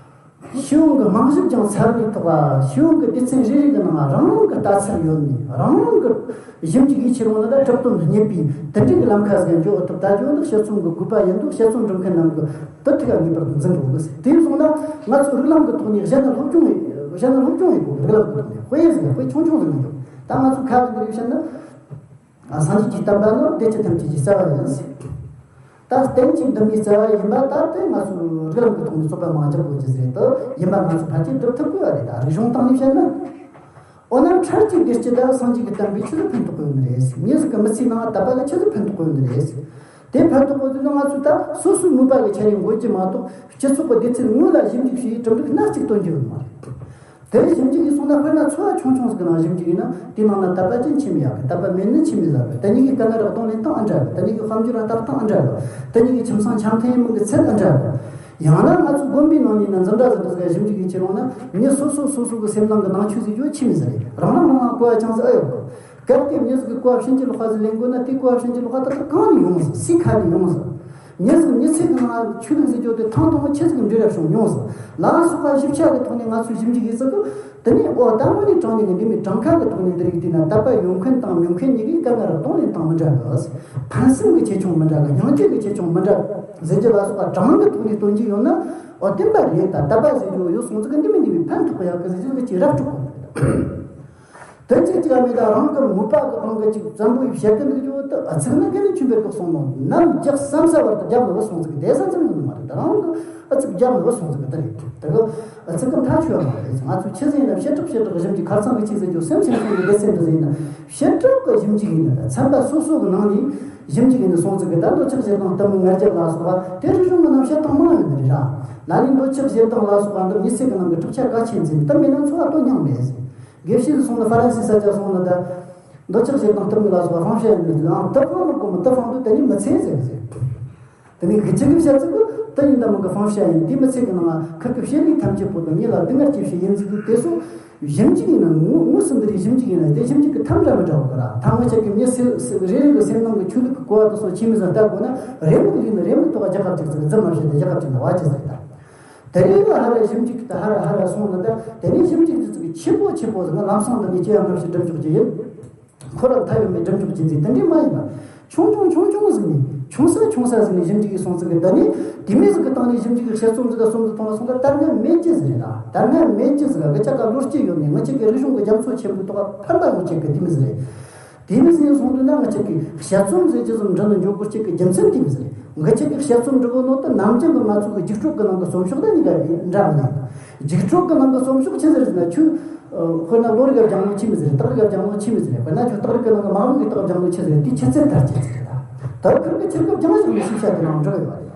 ཤེས་ཡོན་གྱི་རྨང་གཞི་ཀྱང་ཚར་བའི་ཐོག་ལ། ཤེས་ཡོན་གྱི་སྡེ་ཚན་རེ་རེ་གི་ནང་ལ་རང་རང་གི་ལྟ་ཚུལ་ཡོད་ནས། རང་རང་གི་ཞིབ་འཇུག་ཡིད་ཆེས་རུང་ན་ད་གྲུབ་དོན་རྙེད་པའི་དེ་འདྲའི་གི་ལམ་ཁ་ཟིག་འཇོག་ཐུབ། ད་འཇོག་ནི་དཔྱད་རྩོམ་གྱི་དགོས་པ་ཡིན་འདུག་དཔྱད་རྩོམ་འབྲི་མཁན་རྣམས་ཀྱི་དུ་ཐུག་ངེས་པར་དུ་འཛིན་དགོས་གི་ཟེར། དེ་སོང་ན་ང་ཚོ་རིགས་ལམ་གྱི་ཐོག་ནས་གཞན་ལ་སློབ་སྦྱོང་ཡེ། གཞན་ལ་སློབ་སྦྱོང་ཡེ་དགོས། རིགས་ལམ་གྱི་ཐོག་ནས་དཔེ་ཟིག་དཔེ་ཆུང་ཆུང་ཟིག་འཇོག་ད་ང་ཚོ་ཁ་གི་འདི་རིགས་བཤད་ན། སངས་རྒྱས་ཀྱི་བསྟན་པ་ནི་བདེ་སྐྱིད་ཐམས་ཅད་ཀྱི་རྩ་བ་ཡིན་ཟེར། ད་བསྟན་བཅོས་འདི་མོའི་རྩ་བ་ཡིན་པ་ད་དེ་ང་ཚོས་རིགས་ལམ་གྱི་ཐོག་ནས་རྩོད་པ་མང་རྒྱག་དགོས་ཀྱི་རེད་དོ། ཡིན་པ་ང་ཚོས་ཕལ་ཆེར་སྒྲུབ་ཐུབ་དགོས་པ་རེད། ད་རིག་གཞུང་སྟེང་ནས་བཤད་ན། འོ་ན་འཕྲལ་གྱི་བདེ་སྐྱིད་ད་སངས་རྒྱས་ཀྱི་བསྟན་པས་ཆི་ཟིག་ཕན་ཐོགས་ཡོད་ནི་རེད་ཟེར། མྱི་ཟིག་གི་མི་ཚེའི་ནང་དད་པ་ལ་ཆི་ཟིག་ཕན་ཐོགས་ཡོད་ནི་རེད་ཟེར། དེ་ཕན་ཐོགས་པ་ཟེར་ན་ང་ཚོས་ད་སོ་སོའི་ནུས་པ་གི་ཆ་ནས་འགོད་རྒྱུ་མ་གཏོགས། སྤྱི་ཚོགས་ཀྱི་སྡེ་ཚན་དངོས་ལ་ཞིབ་འཇུག་བྱས་གྲུབ་འབྲས་སྣ་གཅིག་སྟོན་རྒྱུ་ཡོད་མ་རེད། དེ་ཞིབ་འཇུག་ཡིན་སོང་ན། དཔེར་ན་ཚོ་བ་ཆུང་ཆུང་ཟིག་གི་ནང་ཞིབ་འཇུག་ཡིན་ན། དེའི་ནང་ན་དད་པ་ཅན་ཆི་མོ་ཡོད་གི། དད་པ་མེད་ནི་ཆི་མོ་ཟིག་གི། དེ་གཉིས་ཀྱི་དཀའ་ངལ་ར་གདོང་ལེན་སྟངས་ཨ་འདྲ་གི། དེ་གཉིས་ཀྱི་དཔལ་འབྱོར་ར་ལྟ་སྟངས་ཨ་འདྲ་གི། དེ་གཉིས་ཀྱི་ཁྱིམ་ཚང་འཆམ་མཐུན་ཡིན་མིན་གྱི་ཚད་ཨ་འདྲ་གི། ཡང་ན་ང་ཚོའི་དགོན་པའི་ནང་ནས་ན་འཛིན་གྲྭ་ཟིག་འདྲ་ཟིག་ག་ཞིབ་འཇུག་ཡིན་ཕྱིར་འོང་ན། མྱི་སོ་སོ་སོ་སོ་གི་སེམས་ནང་གི་ནང་ཆོས་ཟེར་རྒྱུ་ཆི་མོ་ཟིག་རེད། རང་རང་རང་རང་གོ་བ་ཅུང་ཟད་ཨེ་ཡོད་གི། གལ་ཏེ་མྱི་ཟིག་གིས་གོ་བ་ཕྱིན་ཅི་ལོག་པ་ཟིག་ལེན་དགོས་ན། དེའི་གོ་བ་ཕྱིན་ཅི་ལོག་པ་དག་ཐག་གང་ནས་ཡོང་ཟིག། སུའི་ཁ་ནས་ཡོང་ཟིག། མྱི་ཟིག་མྱི་ཚེ་གི་ནང་ཆོས་ལུགས་ཟེར་རྒྱུ་དེ་ཐེངས་དང་པོ་ཆི་ཟིག་གི་འབྲེལ་བ་བྱུང་མྱོང་ཟིག་ལ་སོགས་པ་ཞིབ་ཆ་གི་ཐོག་ནས་ང་ཚོས་ཞིབ་འཇུག་ཡིན་ཟིག་གི། དེ་ནས་འོ་ད་དངོས་གནས་དྲང་གནས་ཀྱི་འདི་མོའི་གྲངས་ཀ་གི་ཐོག་ནས་འདི་རིགས་བལྟས་ན། དད་པ་ཡོད་མཁན་དང་མེད་མཁན་གཉིས་ཀའི་དཀའ་ངལ་ར་གདོང་ལེན་སྟངས་མི་འདྲ་གི། ཕན་སེམས་ཀྱི་ཆེ་ཆུང་མི་འདྲ་གི། སྙིང་རྗེ་གི་ཆེ་ཆུང་མི་འདྲ་ཟེར་རྒྱུ་ལ་སོགས་པ་གྲངས་ཀྱི་ཐོག་ནས་སྟོན་རྒྱུ་ཡོད་ན། འོ་བདེན་པ་རེད། ད་དད་པ་ཟེར་རྒྱུ་ཡོད་སོང་ཙང་གི་འདི་མོ་འདི་མོ་ཕན་ཐོགས་ཡག་གི་ཟེར་རྒྱུ་གི་ཅིག་ར་སྤྲོད་དགོས། དོན་གཅིག་གཅིག་མེད། ད་རང་གི་མོས་པ་གི་དབང་གིས་ཅིག་བཙན་པོ་ཡིས་བཤད་གི་འདུག་རྒྱུ་དེ་ཨ་ཚིག་ནི་ག་ནས་ཁྱོད་འབེར་གི་སོང་ནོ། ནམ་རྒྱག་བསམ་ས་བར་དུ་རྒྱབ་ནི་བུད་སོང་ཟིག་གི། དེ་ས་ཙམ་ཡོད་ནི་མ་རེད། ད་རང་གི་ཨ་ཚིག་རྒྱབ་ནི་བུད་སོང་ཟིག་གི། དེ་རེད། དེ་གི་ཨ་ཚིག་གི་མཐའ་ཆོད་ཡ་མ་རེད། ང་ཚོས་ཆི་ཟིག་ཡིན་ན་བྱེ་བྲག་བྱེ་བྲག་གི་ཞིབ་འཇུག་ཁ་སང་གི་ཆི་ཟིག་རྒྱུ་སེམས་སེམས་ཁོང་གི་སྡེ་ཚན་འདི་ཟིག་ཡིན་ན། བྱེ་བྲག་གི་ཞིབ་འཇུག་ཡིན་ན། ད་ཚན་པ་སོ་སོ་གི་ནང་ནས་ཞིབ་འཇུག་ཡིན་ན་སོང་ཟིག་གི། ད་འདོད་ཆགས་ཞེ་སྡང་གཏི་མུག་ང་རྒྱལ་ལ་སོགས་པ་དེ་རིག་གཞུང་གི་ནང་བཤད་སྟངས་མང་ཡོད་ནི་རེད་ར། ལ་ལས་འདོད་ཆགས་ཞེ་སྡང་ལ་སོགས་པ་འདི་མྱི་ཚེ་གི་ནང་གི་གྲུབ་ཆ་གལ་ཆེན་ཟིག་ཡིན། དེ་མེད་ན་འཚོ་བ་དོན་སྙིང་མེད་ཟེར། དགེ་བཤེས་སུ་སོང་ན་ཧྥ་རན་སིའི་ས་ཆ་སོང་ན། ད་འདོད་ཆགས་ཞེ་སྡང་གཏི་མུག་ལ་སོགས་པ་ཕངས་བྱ་ཡིན་ནི་ཟེར། ཨང་། དེ་ཕངས་མི་དགོས་མོ། དེ་ཕངས་དུས་དེ་ནི་མི་ཚེ་ཟེར་ཟེར། དེ་ནི་གི་ཅི་གི་བཤད་ཚིག་གི་དེ་ཡིན་ད་མི་གི་ཕངས་བྱ་ཡིན། དེ་མི་ཚེ་གི་ནང་ང་ཁིར་གི་བཤད་ལུགས་ཐམས་ཅད་པོ་དང་ཉིད་ལ་སྡུག་བསྔལ་སྐྱེ་བྱེད་ཡིན་ཟིག་གི། དེ་སོགས་ཞིབ་འཇུག་ཡིན་ན། དངོས་དངོས་སུ་འདི་རིགས་ཞིབ་འཇུག་ཡིན་ན། དེ་ཞིབ་འཇུག་གི་ཐབས་འདྲ་མི་འདྲ་བ་གི་ར། ད་ངོ་ཆ་གི་མྱི་སེ་སེ་རེ་རེ་གི་སེམས་ནང་གི་ཆོས་ལུགས་གི་གོ་བ་དེ་སོགས་ཆི་མོ་ཟིག་ལྟ་དགོས་ན། རེའུ་མིག་ལས་ནི་རེའུ་མིག་ཐོག་རྒྱག་ག་བཅུག་ཟིག། རྫུན་མ་བཤད་དེ་རྒྱག་ག་བཅུག་ན་བ་ཅི་ཟིག་ད། དེ་རིང་ལ་ཧ་ར་ཞིབ་འཇུག་དེ་ཧ་ར་ཧ་ར་སོང་ན། ད་དེ་ནས་ཞིབ་འཇུག་དེ་ཚོ་གི་ཆེ་པོ་ཆེ་པོ་ཟིག་ང་ལམ་སང་འདི་ནས་སྐྱེ་ཡ་ང་ཞིག་འགྲིམ་འཇུག་རྒྱུ་ཡིན། ཁོ་རང་མཐའ་ཡོད་མེད་འགྲིམ་འཇུག་རྒྱུ་ཟིག་དེ་འདྲས་མ་ཡིན་པ། ཆུང་ཆུང་ཆུང་ཆུང་ཟིག་ནས། ཆུང་ས་ཆུང་ས་ཟིག་ནས་ཞིབ་འཇུག་གིས་སོང་ཟིག་གི། ད་ནི་དེ་མོ་ཟིག་གི་སྟེང་ནས་ཞིབ་འཇུག་གི་དཔྱད་རྩོམ་ཟིག་དང་རྩོམ་ཟིག་མཐོང་ན་སོང་ད། ལྟར་སྔ་མེད་ཀྱི་ཟིག་རེད་ད། ལྟར་སྔ་མེད་ཀྱི་ཟིག་ག་གི་ཅག་ག་བློ་སྐྱེད་ཡོད་ནས། ང་ཅག་གི་རིག་གཞུང་གི་རྒྱ་མཚོ་ཆེན་པོའི་ཐོག་ཕན་པ་ཡོང་ཆེད་གི་དེ་མོ་ཟིག་རེད། དེ་མོ་ཟིག་སོང་དུས་ན། ང་ཅག་གིས་དཔྱད་རྩོམ་ཟེར་རྒྱུ་ཟིག་འབྲི་ནི་འཇོག་དགོས་ཆེད་གི་རྒྱུ་མཚན་དེ་མོ་ཟིག་རེད། ང་ཅག་གིས་དཔྱད་རྩོམ་འབྲི་གོ་ནོ་དེ་ནམ་རྒྱུན་གི་ང་ཚོ་གི་རྒྱུགས་སྤྲོད་གི་ནང་གི་རྩོམ་ཤོག་དང་གཉིས་ཀ་འདྲ་མི་འདུག་རྒྱུགས་སྤྲོད་གི་ནང་གི་རྩོམ་ཤོག་ཆི་ཟིག་རེད་ཟེར་ན། ཁྱོད་ཨ་དཔེར་ན་བློ་རིག་ག་སྦྱངས་ནོ་ཆི་མོ་ཟིག་རེད། རྟགས་རིག་ག་སྦྱངས་ནོ་ཆི་མོ་ཟིག་རེད། དཔེར་ན་ཁྱོད་རྟགས་རིག་གི་ནང་གི་མ་འོངས་གི་རྟགས་སྦྱངས་ནོ་ཆི་ཟིག་རེད། དེའི་ཆུ་ཚད་ལྟར་ཆི་ཟིག་རེད་ད། ད་ཁིར་གི་ཁྱེར་གི་སྦྱངས་བཞག་ནས་ཤེས་བྱ་དེ་ནང་འགྲོ་གི་ཡོད་རེད།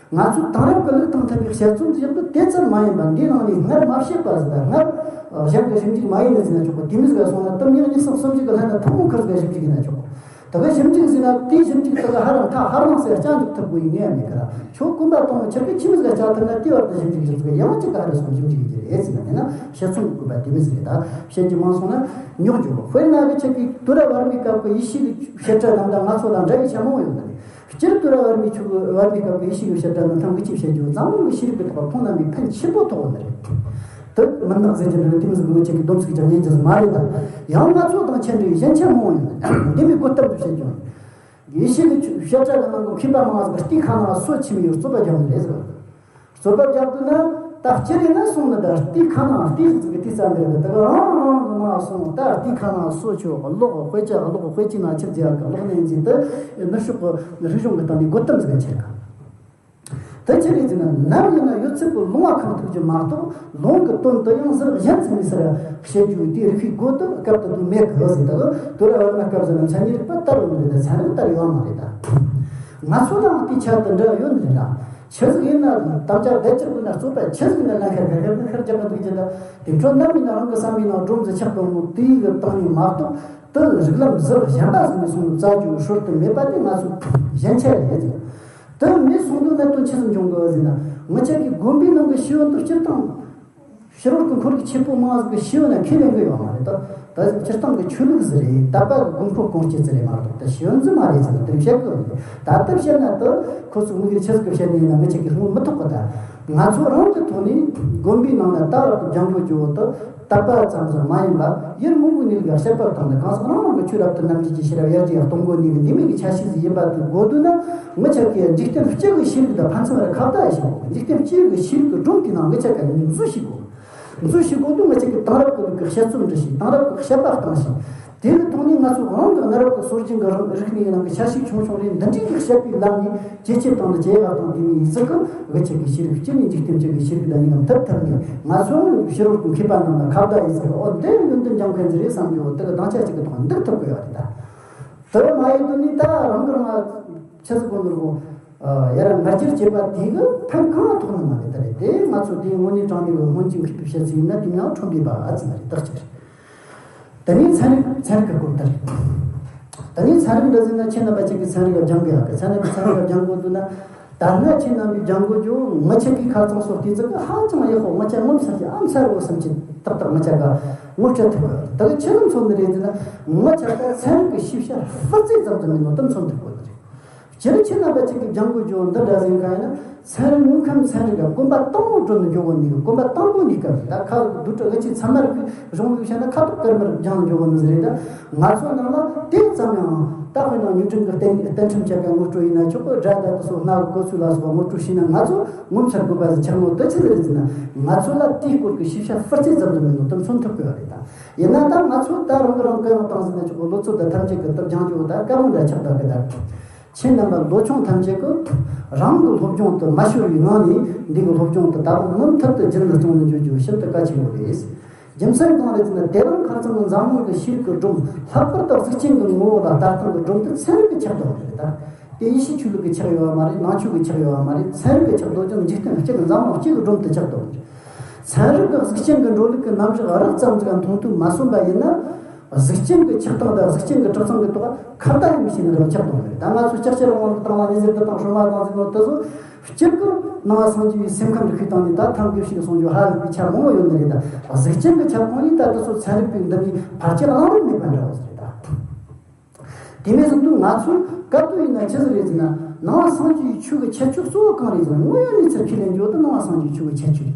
ང་ཚོས་དེང་རབས་ཀྱི་ལུགས་དང་མཐུན་པའི་དཔྱད་རྩོམ་ཟིག་ཡག་པོ་དེ་ཙམ་མ་ཡིན་པ། འདིའི་ནང་ནས་སྔར་མ་བཤད་པ་ཟིག་དང་། སྔར་གཞན་གྱིས་ཞིབ་འཇུག་མ་ཡས་ནི་ཟེར་ན་ཆོག་གི། དེ་མོ་ཟིག་ག་སོང་ན། དུམ་ཉག་གཉིས་གསུམ་གསུམ་བཞི་གི་ལྷན་ན་ཐུན་མོང་ཁུར་ཟིག་ག་ཞིབ་འཇུག་ཡས་ན་ཆོག་གི། དེ་ག་ཞིབ་འཇུག་ཟེར་ན། དེའི་ཞིབ་འཇུག་དེ་ག་ཧ་རང་ཐག་ཧ་རང་ཟེར་རྐྱང་འཇུག་ཐུབ་དགོས་ཡིན་ངེས་མེད་གི་ར། ཁྱོད་གོམ་པ་དང་པོ་ཆེ་གི་ཆི་མོ་ཟིག་ག་བཅར་ཐུབ་ན། དེའི་བར་དུ་ཞིབ་འཇུག་ཞིབ་འཇུག་ཡང་གཅིག་ག་ཧ་རེ་སོང་ཞིབ་འཇུག་ཡེད་རྒྱུ་རེད་ཟེར་ན། དེ་ན་དཔྱད་རྩོམ་གྱི་དགོས་པ་དེ་མོ་ཟིག་རེད་ད། བཤད་རྒྱུ་མང་སོང་ན་རྙོག་འགྱོ་གི། དཔེར་ན་གི་ཁྱེད་ཀྱིས་དུས་རབས་བར་མའི་སྐབས་ཀྱི་ཡེ་ཤུ་གི་བཤད་གྲྭ་རྣམས་དང་ང་ཚོ་དང་འདྲ་བའི་ཆ་མང་བོ་ཡོད་ནི་རེད། སྤྱིར་དུས་རབས་བར་མའི་ཆོས་ཀྱི་བར་མའི་སྐབས་ཀྱི་ཡེ་ཤུ་གི་བཤད་གྲྭ་ནི་ཐང་གི་ཅིག་བཤད་རྒྱུ་འཛམ་གླིང་གི་ཤེས་རིག་གི་ཐོག་ཁོང་རྣམ་པའི་ཕན་ཆེན་པོ་ཐོགས་ནི་རེད། དེ་མུན་ནག་ཟེར་གྱི་འདྲ་དེ་མོ་ཟིག་ངོ་ཆེ་གི་སྡོམ་ཚིག་ཀྱང་ཉན་རྒྱུ་ཟིག་མ་རེད་ད། ཡང་ང་ཚོ་དང་ཁྱད་འདྲ་བའི་ཞན་ཆ་མང་བོ་ཡོད་ནི་རེད། འདི་མོའི་དགོད་གཏམ་དུ་བཤད་རྒྱུ་ཡེ་ཤུ་གི་བཤད་གྲྭ་གི་ནང་གི་མཁས་པ་མང་ང་ཟིག་གིས་རྟའི་ཁ་ནང་སོ་ཆི་མོ་ཡོད་རྩོད་པ་རྒྱག་ནི་རེད་ཟེར། རྩོད་པ་རྒྱག་དུས་ན། ད་སྤྱིར་ཡིན་ན་སོང་ན། ད་རྟའི་ཁ་ནང་རྟའི་རིགས་ཀྱི་རྟའི་རྩ་འདིར་གི་དེ་ག་རང་རང་གི་ནང་སོང་། ད་རྟའི་ཁ་ནང་སོ་ཆོག་གློག་དཔེ་ཆ་གློག་དཔེ་ཆའི་ནང་ཆི་ཟིག་ག་གློག་བརྙན་ཟིག་དེ་ནུབ་ཕྱོགས་ཀྱི་རིག་གཞུང་གི་སྟེང་ནས་དགོད་གཏམ་ཟིག་ཁྱེར་གི། དེ་ཆི་རེད་ཟེར་ན། ནམ་ཡིན་ན་ཡོད་ཚད་པོ་ལུང་བ་ཁེངས་ཐུབ་རྒྱུ་མ་གཏོགས། ལུང་གི་དོན་དུ་ཡང་ཟུར་གཞན་ཟིག་ནས་ཟུར་བཤད་རྒྱུ་དེའི་རིགས་པའི་སྒོ་དེ་སྐབས་དེ་དུས་མེད་གི་ཟེར། ད་གི་དུས་རབས་བར་མའི་སྐབས་ཟེར་ན་མཚན་ཉིད་རིག་པ་དར་ཡོད་ནི་རེད་ད། ཚན་རིག་དར་ཡོད་མ་རེད་ད། ང་ཚོ་དང་དེའི་ཆ་དེ་འདྲ་ཡོད་ནི་རེད་ར། ཆི་ཟིག་ཡིན་ན་དམ་བཅའ་བསྡད་ཀྱི་དགོས་ན། རྩོད་པ་ཆི་ཟིག་ཡིན་ན་ལན་ཤར་ཤར་ཤར་ཤར་རྒྱག་གི་འདུག་རྒྱུ་ད། དེ་འཕྲོ་ནམ་ཡིན་ན་རང་གི་བསམ་པའི་ནང་སྒྲོམ་ཟིག་ཆགས་གི་མོ། དེའི་གི་སྟེང་ནས་མ་གཏོགས། དེ་རིགས་ལམ་ཟུར་གཞན་པ་ཟིག་ནས་སོང་ནས་བཙལ་རྒྱུ་སྲོལ་དེ་མེད་པ་དེ་ང་ཚོའི་ཞན་ཆ་རེད་ཟེར། དེ་མེད་སོང་དུས་གནད་དོན་ཆི་ཟིག་འབྱུང་གི་ཟེར་ན། ང་ཅག་གི་དགོན་པའི་ནང་གི་ཤེས་ཡོན་དེ་སྤྱིར་བཏང་ཕྱི་རོལ་གྱི་ཁོར་ཡུག་ཆེ་པོ་མང་ཟིག་གིས་ཤེས་ཡོན་ལ་ཁས་ལེན་གི་ཡོད་མ་རེད་ད། ད་སྤྱིར་བཏང་གི་ཆོས་ལུགས་ཟིག་རེད། དད་པ་གི་དགོས་མཁོ་སྐོང་རྒྱུ་ཟིག་རེད་མ་གཏོགས། ད་ཤེས་ཡོན་ཟིག་མ་རེད་ཟེར་ནས་དེ་བཤད་གི་ཡོད་མ་རེད། ད་ལྟ་བཤད་ན་དེ་ཁོ་ཚོས་དམིགས་ཡུལ་ཆི་ཟིག་གི་བཤད་ནི་ཡིན་ན་ང་ཅག་གིས་སྔོན་མི་ཐོག་གི་ད། ང་ཚོ་རང་གི་ཐོག་ནས་དགོན་པའི་ནང་ན་ད་རབ་ཏུ་སྦྱང་དགོས་རྒྱུ་བོ་དེ་དད་པ་ཙམ་ཙམ་མ་ཡིན་པར་ཡུལ་མང་པོའི་གནས་ལུགས་ལ་དཔྱད་པ་བཏང་ནས། གང་ཟག་རང་རང་གི་ཆོས་རབ་ཏུ་རྣམ་འབྱེད་ཀྱི་ཤེས་རབ་ཡར་རྒྱས་གཏོང་དགོས་ནུས་ཀྱི་འདི་མིན་གྱི་ཆ་ཤས་ཤིག་ཡིན་པ་དེ་དགོས་འདུག་ན། ངི་ཆ་གིས་འཇིག་རྟེན་སྤྱི་གི་ཤེས་རིག་དང་ཕན་ཚུན་ལ་ཁ་བརྡ་ཡེ་ཤེས་དགོས། འཇིག་རྟེན་སྤྱི་གི་ཤེས་རིག་གི་སྒྲོམ་དེའི་ནང་ངི་ཆ་ག་འཛུལ་ཤེས་དགོས། འཛུལ་ཤེས་དགོས་འདུག། ང་ཅག་གི་དེང་རབས་ཀྱི་ལུགས་ཀྱི་དཔྱད་རྩོམ་འབྲི་ཤེས། དེང་རབས་ཀྱི་དཔྱད་པ་བཏང་ཤེས། དེ་གི་ཐོག་ནས་ང་ཚོ་རང་གི་གནའ་རབས་ཀྱི་སྲོལ་རྒྱུན་གྱི་རིག་གནས་ཀྱི་ནང་གི་ཆ་ཤས་ཆུང་ཆུང་རེད། འདི་འདྲའི་གི་དཔྱད་པའི་ལམ་ནས་ཇེ་ཆེ་བཏང་ནས་ཇེ་ཡག་བཏང་དེ་མིན་ཡིན་ཟིག་གི། ངི་ཆ་གི་ཤེས་རིག་སྤྱི་ནས་འཇིག་རྟེན་སྤྱི་གི་ཤེས་རིག་དང་གཉིས་ཀ་མཐུད་ཐུབ་ནས། ང་ཚོ་ཕྱི་རོལ་གྱི་མཁས་པ་རྣམས་ལ་ཁ་བརྡ་ཡིན་ཟིག་གི། ཨོ་འདི་ཡོན་ཏན་སྦྱང་མཁན་ཟིག་རེད་བསམ་རྒྱུ་དེ་གི་དང་ཆ་གཅིག་གི་ཐོག་འདུག་ཐུབ་དགོས་ཡ་རེད་ད། དེ་མ་ཡིན་དུས་ནི་ད་རང་གི་རང་ཆ་ཚིག་གོ་འདུག་གོ། ཡར་ང་རྒྱལ་བྱེད་པ་དེ་གི་ཕན་གང་ཐོགས་ནི་མ་རེད། ད་རེད་དེ་ང་ཚོ་དེའི་དངོས་གནས་དྲང་གནས་ཀྱི་སྔོན་གྱི་མཁས་པའི་བཤད་ཚུལ་ཡིན་ན། དེ་ཡང་ཁྲོམ་པའི་བ་ཨ་ཙི་མ་རེད། རྟགས་གཅིག་རེད། དེ་ནས་ཚན་རིག་ཚན་རིག་གི་སྐོར་ལྟར། དེ་ནས་ཚན་རིག་འདྲ་ཟེར་ན་ཁྱེད་རྣམ་པ་ཅིག་གིས་ཚན་རིག་ལ་སྦྱང་དགོས་ཡག་གི། ཚན་རིག་ཚན་རིག་ལ་སྦྱང་དགོས་འདུག་ན། ད་སྔ་ཁྱེད་རྣམ་པས་སྦྱང་དགོས་རྒྱུ། ངི་ཆ་གི་ཁ་རྩང་སོགས་དེ་ཚོ་གི་ཧ་ཅང་ཡག་པོ། ངི་ཆ་ངོ་མཚར་གྱི་ཨ་མཚར་བོ་བསམ་གྱི་ཏག་ཏག་ངི་ཆ་ག་ངོ་སྤྲད་ཐུབ་གི། ད་གི་ཆི་ཟིག་མཚོན་ནི་རེད་ཟེར་ན། ངི་ཆ་ག་ཚན་རིག་གི་ཤེས་བྱ་སྤུས་ཚད་ཙམ་ཙམ་མིན་ནོ་དེ་མཚོན་ཐུབ་དགོས་ནི་རེད། སྤྱིར་ཁྱེད་རྣམ་པ་ཅིག་གིས་སྦྱང་དགོས་རྒྱུ་འདི་འདྲ་ཟིག་ག་ཡིན་ན། ཚན་རིག་དངོས་ཁམས་ཚན་རིག་ག་གོམ་པ་དང་པོ་འགྲོ་ནི་འགྱོ་གོ་ནི་གི་གོམ་པ་དང་པོ་ནི་སྐབས་རེད། ད་ཁ་བསྡུ་སྤྲོད་གི་ཅིག་ཚད་མ་རིག་པའི་གཞུང་ལུགས་བཤད་ན་ཁ་ཐོག་སྐར་མར་སྦྱང་འགྱོ་གོ་ནི་ཟིག་རེད། ད་ང་ཚོ་ནང་ལ་དེ་ཙམ་ཡང་ད་དཔེར་ན་ཉིན་ཁྲིམས་ཀྱི་རྟེན་རྟེན་ཁྲིམས་ཆ་ག་ངོ་སྤྲོད་ཡིན་ན་ཆོག་གི། དགྲ་དང་དེ་སོགས་སྣ་གི་གོ་ཚུལ་ལ་སོགས་པ་ངོ་སྤྲོད་བྱས་ན། ང་ཚོ་ངོ་མཚར་དགོས་པ་ཟིག་ཆགས་ནོ་དེ་ཆི་ཟིག་རེད་ཟེར་ན། ང་ཚོ་ལ་དེའི་སྐོར་གི་ཤེས་བྱ་སྤུས་ཚད་ཙམ་ཟིག་མིན་ནོ་དེ་མཚོན་ཐུབ་དགོས་པ་རེད། ད་ཡིན་ན་ད་ང་ཚོ་ད་རང་གི་རང་གི་ཡང་བཏང་ཟིན་ན་ཆོག་གི། ལོ་ཚོད་ད་ཐམས་ཅད་གི་ད་སྦྱང་རྒྱུ་ད་དཀའ་མོ་འདྲ་ཆགས་བསྡད་གི། ད་ཁྱེད་རྣམ་པ་ལོ་ཆུང་ཐམས་ཅད་ཀྱིས་རང་གི་སློབ་སྦྱོང་དེ་མ་ཤོར་བའི་ངང་ནས་འདི་གི་སློབ་སྦྱོང་དེ་ད་དུང་མུ་མཐུད་དུ་རྒྱུན་དུ་བསྲིངས་ནས་འཇོག་རྒྱུ་ཤིན་ཏུ་གལ་ཆེན་པོ་རེད། རྒྱུ་མཚན་གང་རེད་ཟེར་ན། དེ་རིང་ཁ་རྩང་གི་འཛམ་གླིང་གི་ཤེས་རིག་གི་སྒྲོམ། ལྷག་པར་དུ་གཟུགས་ཅན་གྱི་ངོ་བོ་ལ་ལྟ་སྟངས་ཀྱི་སྒྲོམ་དེ་ཚན་རིག་གིས་ཁྱབ་བསྡད་པ་རེད། ད་དེ་ཡེ་ཤུའི་ཆོས་ལུགས་ཀྱིས་ཁྱབ་ཡོད་པ་མ་རེད། ནང་ཆོས་ཀྱིས་ཁྱབ་ཡོད་པ་མ་རེད། ཚན་རིག་གིས་ཁྱབ་བསྡད་རྒྱུ་འཇིག་རྟེན་སྤྱི་གི་འཛམ་གླིང་སྤྱི་གི་སྒྲོམ་དེ་ཁྱབ་བསྡད་པ་རེད། ཚན་རིག་གིས་གཟུགས་ཅན་གྱི་འགྲོ་ལུགས་ཀྱི་རྣམ་གཞག་རགས་ཙམ་ཟིག་མཐོང་ཐོས་མ་སོང་པ་ཡིན་ན། གཟུགས་ཅན་གྱི་ཆགས་སྟངས་དང་གཟུགས་ཅན་གྱི་གྲུབ་ཚུལ་གྱི་ཐོག་ཁ་བརྡ་ཡང་བྱས་ནས་རང་ཁྱབ་གཏོང་གི་རེད། ད་ང་ཚོ་ལྕགས་བྱ་རིང་ལུགས་དང་ལ་ཉི་ཟེར་དུ་དང་སྲུང་བ་དང་ཟེར་ནོ་དེ་ཚོ་སྤྱིར་གྱི་ནང་པ་སངས་རྒྱས་པའི་སེམས་ཁམས་རིག་པའི་སྟེང་ནས་ད་ཐང་གི་ཞིག་གསུང་རྒྱུ་ཧ་ལས་པའི་ཆ་མང་བོ་ཡོད་ནི་རེད། ད་གཟུགས་ཅན་གྱི་ཁྱབ་ཁོངས་ནས་ད་དེ་ཚོ་ཚན་རིག་པའི་འདི་ནས་ཕལ་ཆེར་གླེང་རིན་མེད་པ་འདྲ་བོ་ཟིག་རེད་ད། དེ་མིན་ཟིག་འདུག། ང་ཚོས་སྐབས་དུ་ཡིན་ན་ཆི་ཟིག་རེད་ཟེར་ན། ནང་པ་སངས་རྒྱས་པའི་ཆོས་ཀྱི་ཁྱད་ཆོས་གཙོ་བོ་གང་རེད་ཟེར་ན། དངོས་ཡོད་གནས་ཚུལ་ཁས་ལེན་རྒྱུ་དེ་ནང་པ་སངས་རྒྱས་པའི་ཆོས་ཀྱི་ཁྱད་ཆོས་རེད།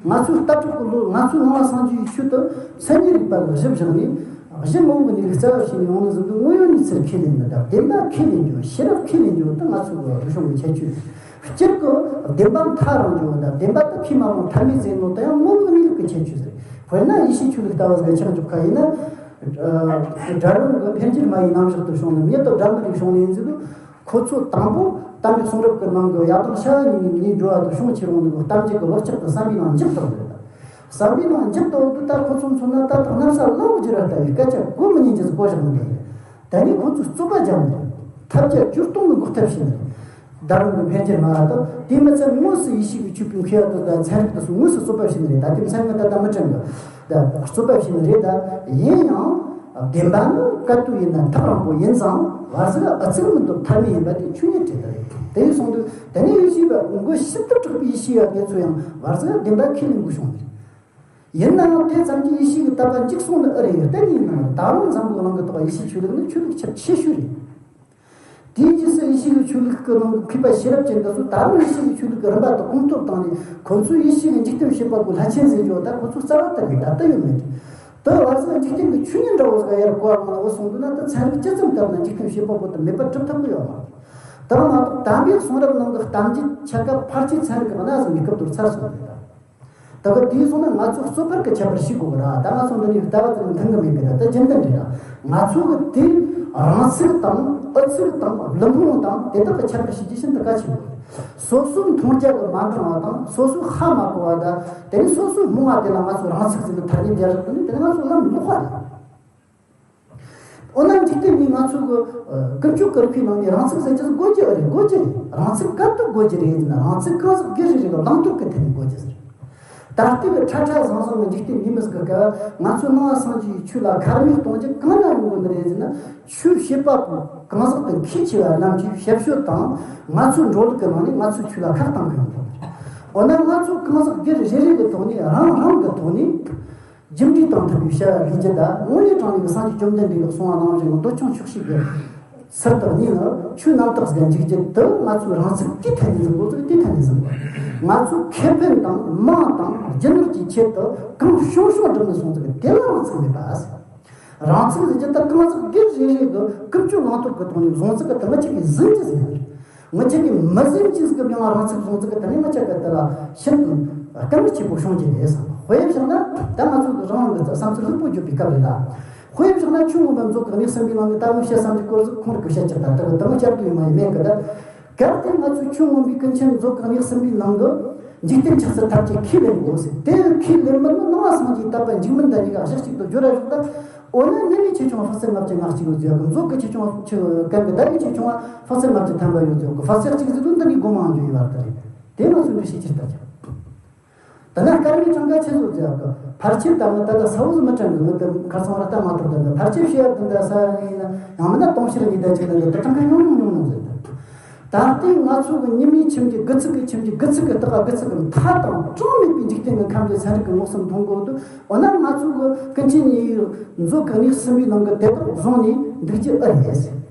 ང་ཚོའི་ལྟ་གྲུབ་ཀྱི་ལོ། ང་ཚོའི་ནང་པ་སངས་རྒྱས་པའི་ཆོས་དེ་སེམས་ཉིད་རིག་པ་ལ་གཞི་བཞག་ནས། གཞི་ངོ་བོ་གི་གནས་ལུགས་རྩ་བ་ཞིག་ནས་ཡོང་ནི་ཟིག་འདུག། དངོས་ཡོད་གནས་ཚུལ་ཁས་ལེན་ནི་དང་བདེན་པ་ཁས་ལེན་རྒྱུ། ཤེས་རབ་ཁས་ལེན་རྒྱུ་དེ་ང་ཚོའི་རིག་གཞུང་གི་ཁྱད་ཆོས་རེད། སྤྱིར་གྱི་བདེན་པ་མཐའ་རང་རྒྱུ་དང་བདེན་པ་དེ་ཁས་མ་བླངས་ཐབས་མེད་ཟེར་ནོ་དེ་ཡང་ངོ་བོ་གི་གནས་ལུགས་ཀྱི་ཁྱད་ཆོས་རེད། དཔེར་ན་ཡེ་ཤུའི་ཆོས་ལུགས་ལྟ་བུ་ཟིག་ཆ་འཇོག་ཁ་ཡིན་ན། ཨ། དགྲ་བོ་གི་འཕེལ་འགྱུར་མ་ཡི་རྣམ་གཞག་ཏུ་བྱུང་ནས། མྱི་དང་དགྲ་མི་རིགས་བྱུང་ནས་ཡིན་ཟིག་འདུག། ཁོ་ཚོ་དང་པོ་དམ་པའི་གསུང་རབ་ཀྱི་ནང་གི་ཡ་དང་ཤ་ཡ་གཉིས་ནས་མིའི་འགྲོ་བ་དང་བྱུང་ཕྱིར་འོང་ནས་གཏམ་རྒྱུད་ཀྱི་བག་ཆགས་དང་བསམ་པའི་ནང་འཇིབ་བཏང་རེད། བསམ་པའི་ནང་འཇིབ་བཏང་དུས་ད་ཁོ་ཚོ་མཚོན་ན་ད་ཐག་གནམ་ས་བླ་འོག་བསྒྱུར་བ་ལྟ་བུའི་སྐད་ཆ་གོ་མི་ཉན་རྒྱུ་ཟིག་གོ་བཞག་ནི་རེད། ད་ནི་ཁོ་ཚོས་རྩོད་པ་རྒྱག་ནས་ཐབས་བརྒྱ་ཇུས་སྟོང་གིས་འགོག་ཐབས་བྱས་ནས། ད་རུང་གི་འཕེལ་འགྱུར་མ་ལ་དང་དེ་མི་ཚད་དངོས་སུ་ཡེ་ཤུ་གི་ཆོས་པའི་མཁས་པ་དང་ཚན་རིག་དེ་ཚོ་དངོས་སུ་རྩོད་པ་བྱས་ནི་རེད། ད་དེ་མཚན་གི་ད་ལྟ་མི་དྲན་གི། ད་རྩོད་པ་བྱས་ནི་རེད། ད་ཡིན་ཡང་བདེན་པ་ནི་སྐབས་དུ་ཡིན་ན་ཐག་རིང་པོ་ཡིན་ཙང་བར་ཟིག་ཨ་ཚིག་མི་འདུག། ཐབས་མེད་ཡིན་པ་དེ་ཆོས་ཉིད་དྲན་ད་རེད། དེ་ཡིན་སོང་དུས་དེ་ནས་ཡེ་ཤུ་པ་མགོ་ཤུབས་ཏུ་དྲག་པའི་ཡེ་ཤུ་ཡ་དེ་ཚོ་ཡང་བར་ཟིག་བདེན་པ་ཁས་ལེན་དགོས་བྱུང་ནི་རེད། ཡིན་ནའང་དེ་ཙམ་གྱིས་ཡེ་ཤུ་གི་དད་པ་འཇིག་སོང་ནི་ཨེ་རེད། གཏན་ནས་ཡིན་ནའང་ད་རུང་འཛམ་བུ་གླིང་གི་ཐོག་ཡེ་ཤུའི་ཆོས་ལུགས་ནི་ཆོས་ལུགས་ཁྱབ་ཆེ་ཤོས་རེད། དེའི་རྗེས་སུ་ཡེ་ཤུ་གི་ཆོས་ལུགས་ཀྱི་ནང་གི་མཁས་པ་ཤེས་རབ་ཅན་དེ་ཚོ་ད་རུང་ཡེ་ཤུ་གི་ཆོས་ལུགས་ཀྱི་རིམ་པ་དེ་གོང་མཐོར་བཏང་ནས། ཁོ་ཚོས་ཡེ་ཤུ་གི་འཇིག་རྟེན་བྱེད་པ་པོ་ལྷ་ཆེན་ཟེར་རྒྱུ་ད་ཁོ་ཚོ་རྩ་བ་དེ་ལས་ད་ལྟ་ཡོད་མེད། དེ་བར་ཟིག་འཇིག་རྟེན་གྱི་ཆོས་ཉིད་འདྲ་བོ་ཟིག་ཡར་གོ་བ་མང་བོ་སོང་དུས་ན། ད་ཚན་རིག་ཇི་ཙམ་བསྟར་ན་འཇིག་རྟེན་བྱེད་པ་པོ་དེ་མེད་པར་གྲུབ་ཐུབ་ཀྱི་ཡོད་མ་རེད། དེ་མ་གཏོགས་དམ་པའི་གསུང་རབ་ནང་གི་གཏམ་རྒྱུད་ཆ་ག་ཕལ་ཆེར་ཚན་རིག་གི་གནའ་ཟིག་ནས་སྐབས་དུ་ཚར་སོང་རེད་ད། ད་གི་དེའི་སོང་ན་ང་ཚོ་རྩོད་པར་གི་ཁྱད་པར་ཤེས་དགོས་གི་ར། ད་ང་ཚོ་འདི་ནས་ལྟ་བ་དེ་མཐུན་གི་མེད་གི་ར། ད་རྒྱུན་ལྡན་རེད་ར། ང་ཚོ་གི་དེ་རང་ཚིག་དང་ཨུ་ཚིག་དང་ཀླུ་འཕང་དང་དེ་དག་གི་ཁྱད་པར་ཤེས་རྒྱུ་ཤིན་ཏུ་གལ་ཆེན་པོ་རེད། སོ་སོའི་མཐོང་རྒྱ་གི་མ་འགྲང་བ་དང་། སོ་སོའི་ཧ་མ་གོ་བ་དང་། དེ་ནས་སོ་སོའི་རྨོངས་བ་དེ་ལ་ང་ཚོ་རང་ཚིག་ཟེར་ནས་ཐ་སྙད་སྦྱར་བཞག་དུས་ནི་དེ་ནི་ང་ཚོ་ལམ་ལོག་པ་རེད། འོ་ན་འཇིག་རྟེན་འདི་ང་ཚོ་གི་ཀུན་སྤྱོད་ཀྱི་རིག་པའི་ནང་ནས་རང་ཚིག་ཟེར་རྒྱུ་དགོས་རྒྱུ་རེད། དགོས་རྒྱུ་རེད། རང་ཚིག་ག་དུས་དགོས་རྒྱུ་རེད་ཟེར་ན། རང་ཚིག་གང་ཟག་སྒེར་རེ་རེ་གི་བླང་དོར་གི་ཐད་ནས་དགོས་རྒྱུ་ཟེར། ད་ལྟའི་གི་ཁྲ་ཁྲ་ཟང་ཟང་གི་འཇིག་རྟེན་འདི་མི་ཟིག་གི་སྐབས། ང་ཚོ་ནང་པ་སངས་རྒྱས་ཆོས་ལ་ཁ་རྨིག་གཏོང་རྒྱུ་གང་ན་ཡོང་དགོས་ནི་རེད་ཟེར་ན། ཆོས་བྱེད་པ་པོ་གང་ཟག་དེ་མཁས་ཆེ་བ་རྣམས་ཀྱིས་ཞིབ་དཔྱོད་དང་། ང་ཚོའི་འགྲོ་ལུགས་ཀྱི་ནང་ནས་ང་ཚོའི་ཆོས་ལ་ཁ་གཏང་གི་ཡོང་དགོས་ནི་རེད། འོ་ན་ང་ཚོ་གང་ཟག་སྒེར་རེ་རེ་གི་ཐོག་ནས་རང་རང་གི་ཐོག་ནས། རྒྱུ་འབྲས་དང་མཐུན་པའི་བྱ་བ་ལས་རྒྱུ་དང་། དངོས་གནས་དྲང་གནས་ཀྱི་སངས་རྒྱས་བཅོམ་ལྡན་འདས་ཀྱིས་གསུངས་པ་ནང་བཞིན་གྱི་འདོད་ཆུང་ཆོག་ཤེས་ཀྱི་ ཚུལ་དང་གཉིས་ནི་ཆོས་རྣམ་དག་ཟིག་འཇུག་རྒྱུ་དེ། ང་ཚོས་རང་ཚུགས་དེའི་ཐད་ནས་འཛིན་དགོས་ཟིག་དེའི་ཐད་ནས་འཛིན་དགོས། ང་ཚོས་ཁེ་ཕན་དང་མིང་དང་རྒྱུ་ནོར་གྱི་ཆེད་དུ་གང་བྱུང་བྱུང་བསྒྲུབས་ནས་སོང་ཟིག་དེ་ལ་རང་ཚུགས་མེད་པ། རང་ཚུགས་ཟེར་རྒྱུ་དེ་གང་ཟིག་སྒེར་རེ་རེ་གི་ཀུན་སྤྱོད་བླང་དོར་གི་ཐོག་ནས་བཟུང་ཟིག་གི་དེ་མི་གཅིག་གིས་ཟིན་གྱི་ཟིན་ཡོད། མི་གཅིག་གིས་མི་ཟིན་གྱི་ཟིག་གི་མྱོང་བ་རང་ཚུགས་བཟུང་ཟིག་གི་དེ་ནས་མི་གཅིག་གི་དེ་ལ་ཤིན་ཏུ་དཀའ་ངལ་ཆེན་པོ་བྱུང་གི་རེད་བསམ། དཔེ་བཞག་ན་ད་ང་ཚོ་གི་རང་རང་གི་བསམ་ཚུལ་ལྷུག་པོ་བརྗོད་པའི་སྐབས་རེད་ལ། དཔེ་བཞག་ན་ཆོས་མངོན་པ་མཛོད་ཀྱི་གནས་གསུམ་པའི་ནང་ནས་ད་ངས་བཤད་བསམ་གྱི་སྐོར་ཟིག་ཁོང་རང་གིས་བཤད་ཀྱི་ད་ལྟ་གི་དེ་མོ་བཤད་དུ་ཡོད་མ་ཡིན་མེད་གི་ད། གལ་ཏེ་ང་ཚོས་ཆོས་མངོན་པའི་ཀུན་མཁྱེན་མཛོད་ཀྱི་གནས་གསུམ་པའི་ནང་གི་འཇིག་རྟེན་ཆགས་ཚུལ་ཐམས་ཅད་ཁས་ལེན་དགོས་ཟེར། དེ་ཁས་ལེན་མིན་ནི་སྣང་བ་སངས་རྒྱས་དད་པ་འཇིགས་མིན་དང་གཉིས་ཀ་གཞི་གཅིག་ཏུ་སྦྱོར་ར་བཞག་ད། འོ་ན་ཉི་མའི་ཆེ་ཆུང་ལ་དཔག་ཚད་ལྔ་བཅུ་ང་གཅིག་ཡོད་ཟེར་གི། མཛོད་ཀྱི་ཆེ་ཆུང་ཆེ་གན་གི་ཟླ་བའི་ཆེ་ཆུང་ལ་དཔག་ཚད་ལྔ་བཅུ་ཐམ་པ་ཡོད་ཟེར་གི། དཔག་ཚད་གཅིག་ཟེར་དུས་འདི་ནི་སྒོ་མང་འཇོག་ཡོད་པ་རེད། དེ་ང་ཚོས་འདི་ཤེས་ཕྱིར་ལྟ་རྒྱུ། ད་ནི་སྐར་མའི་གྲངས་ཀ་ཆེ་ཟེར་གི། ཕལ་ཆེར་ད་ནི་ད་ལྟ་ས་བོ་ཟིག་མི་གྲངས་གི་ངོ་དེ་ཁར་སང་བ་ལྟ་མ་ཐུབ། ད་ནི་ཕལ་ཆེར་བཤད་ཡ་དེ་འདྲ་ས་ཡིན་ན་ཡང་མིན་ན་དུང་ཕྱུར་གཉིས་ད་ཅིག་ད་ནི་ད་གྲངས་ཀ་ཉུང་ཉུང་ཉུང་ཉུང་ཟེར་ད། ད་ལྟའི་ང་ཚོ་གི་ཉི་མའི་ཁྱིམ་གྱི་དགུ་ཚིགས་ཀྱི་ཁྱིམ་གྱི་དགུ་ཚིགས་ཀྱི་སྟག་ག་དགུ་ཚིགས་ཀྱི་མཐའ་དང་གྲངས་མེད་པའི་འཇིག་རྟེན་གྱི་ཁམས་ཀྱི་ཚན་རིག་གི་མངོན་སུམ་མཐོང་གོ་དུས། འོ་ན་ང་ཚོ་གི་ཀུན་མཁྱེན་གཉིས་མཛོད་ཀྱི་གནས་གསུམ་པའི་ནང་གི་དེ་དག་བཟུང་ནས་འདུག་རྒྱུ་ཨེ་རེད།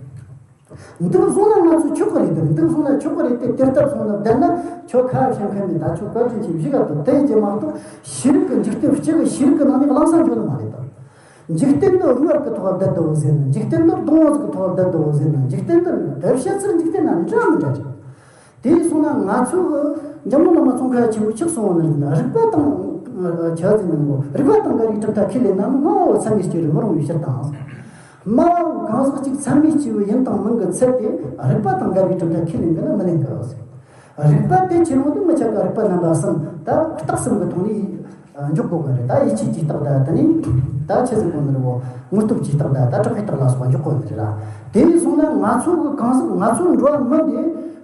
འདུག་བཟུང་ན་ང་ཚོ་ཆོག་གི་རེད། འདུག་འདུག་བཟུང་ན་ཆོག་གི་རེད་དེ། དེ་ལྟར་སོང་ན་བསྡད་ན་ཁྱོད་ཁ་བྱང་ཁ་མེད། ད་ཁྱོད་བཀའ་དྲིན་ཆེ་བཞི་ག་དུ་དེ་རྗེས་མ་གཏོགས་ཤེས་རིག་གི་འཇིག་རྟེན་སྤྱི་གི་ཤེས་རིག་གི་ནང་ནས་གླེང་ས་འཇོག་ནི་མ་རེད་དམ། འཇིག་རྟེན་འདི་རུལ་བ་གི་ཐོག་བསྡད་འདུག་ཟེར་ན། འཇིག་རྟེན་འདི་སྡོང་བོ་ཟིག་གི་ཐོག་བསྡད་འདུག་ཟེར་ན། འཇིག་རྟེན་འདི་འདི་བཤད་ཚུལ་འཇིག་རྟེན་ན་འདྲ་མི་འདྲ་རེད། དེ་སོང་ན་ང་ཚོ་གི་འཇམ་མོ་ལ་མ་ཚོང་ཁ་ཆེན་པོ་ཆགས་སོང་བ་ནི་རིག་པ་དང་ཆ་ཟིན་ནི་མོ་རིག་པ་དང་འགལ་བའི་གྲུབ་མཐའ་ཁས་ལེན་ན་ནི་སྨྲ་བ་ཚད་མས་སྐྱེ་རུ་མི་རུང་བའི་ཕྱིར་དང་། སྨྲ་བ་གང་ཟག་གཅིག་ཚད་མས་སྐྱེ་བོ་ཡིན་དང་མིན་གྱི་ཚད་དེ་རིག་པ་དང་འགལ་བའི་གྲུབ་མཐའ་ཁས་ལེན་གི་ན་མི་ལེན་གི་ཟེར། རིག་པ་དེ་ཁྱེར་འོང་དུ་མི་ཆགས་པ་རིག་པ་རྣམ་པ་གསུམ་ད་རྟགས་གསུམ་གི་ཐོག་ནས་འཇོག་དགོས་གི་རེད། ད་ཡིད་ཆེས་ཀྱི་རྟགས་ད་དེ་ནས་ད་ཆི་ཟིག་གོ་ནི་རེད་བོ། དངོས་སྟོབས་ཀྱི་རྟགས་ད་ད་དྲག་པོའི་རྟགས་ལ་སོགས་པ་འཇོག་དགོས་ནི་རེད་ར། དེ་སོང་ན་ང་ཚོ་གི་གང་ཟག་ང་ཚོ་འགྲོ་བ་མི་འདི་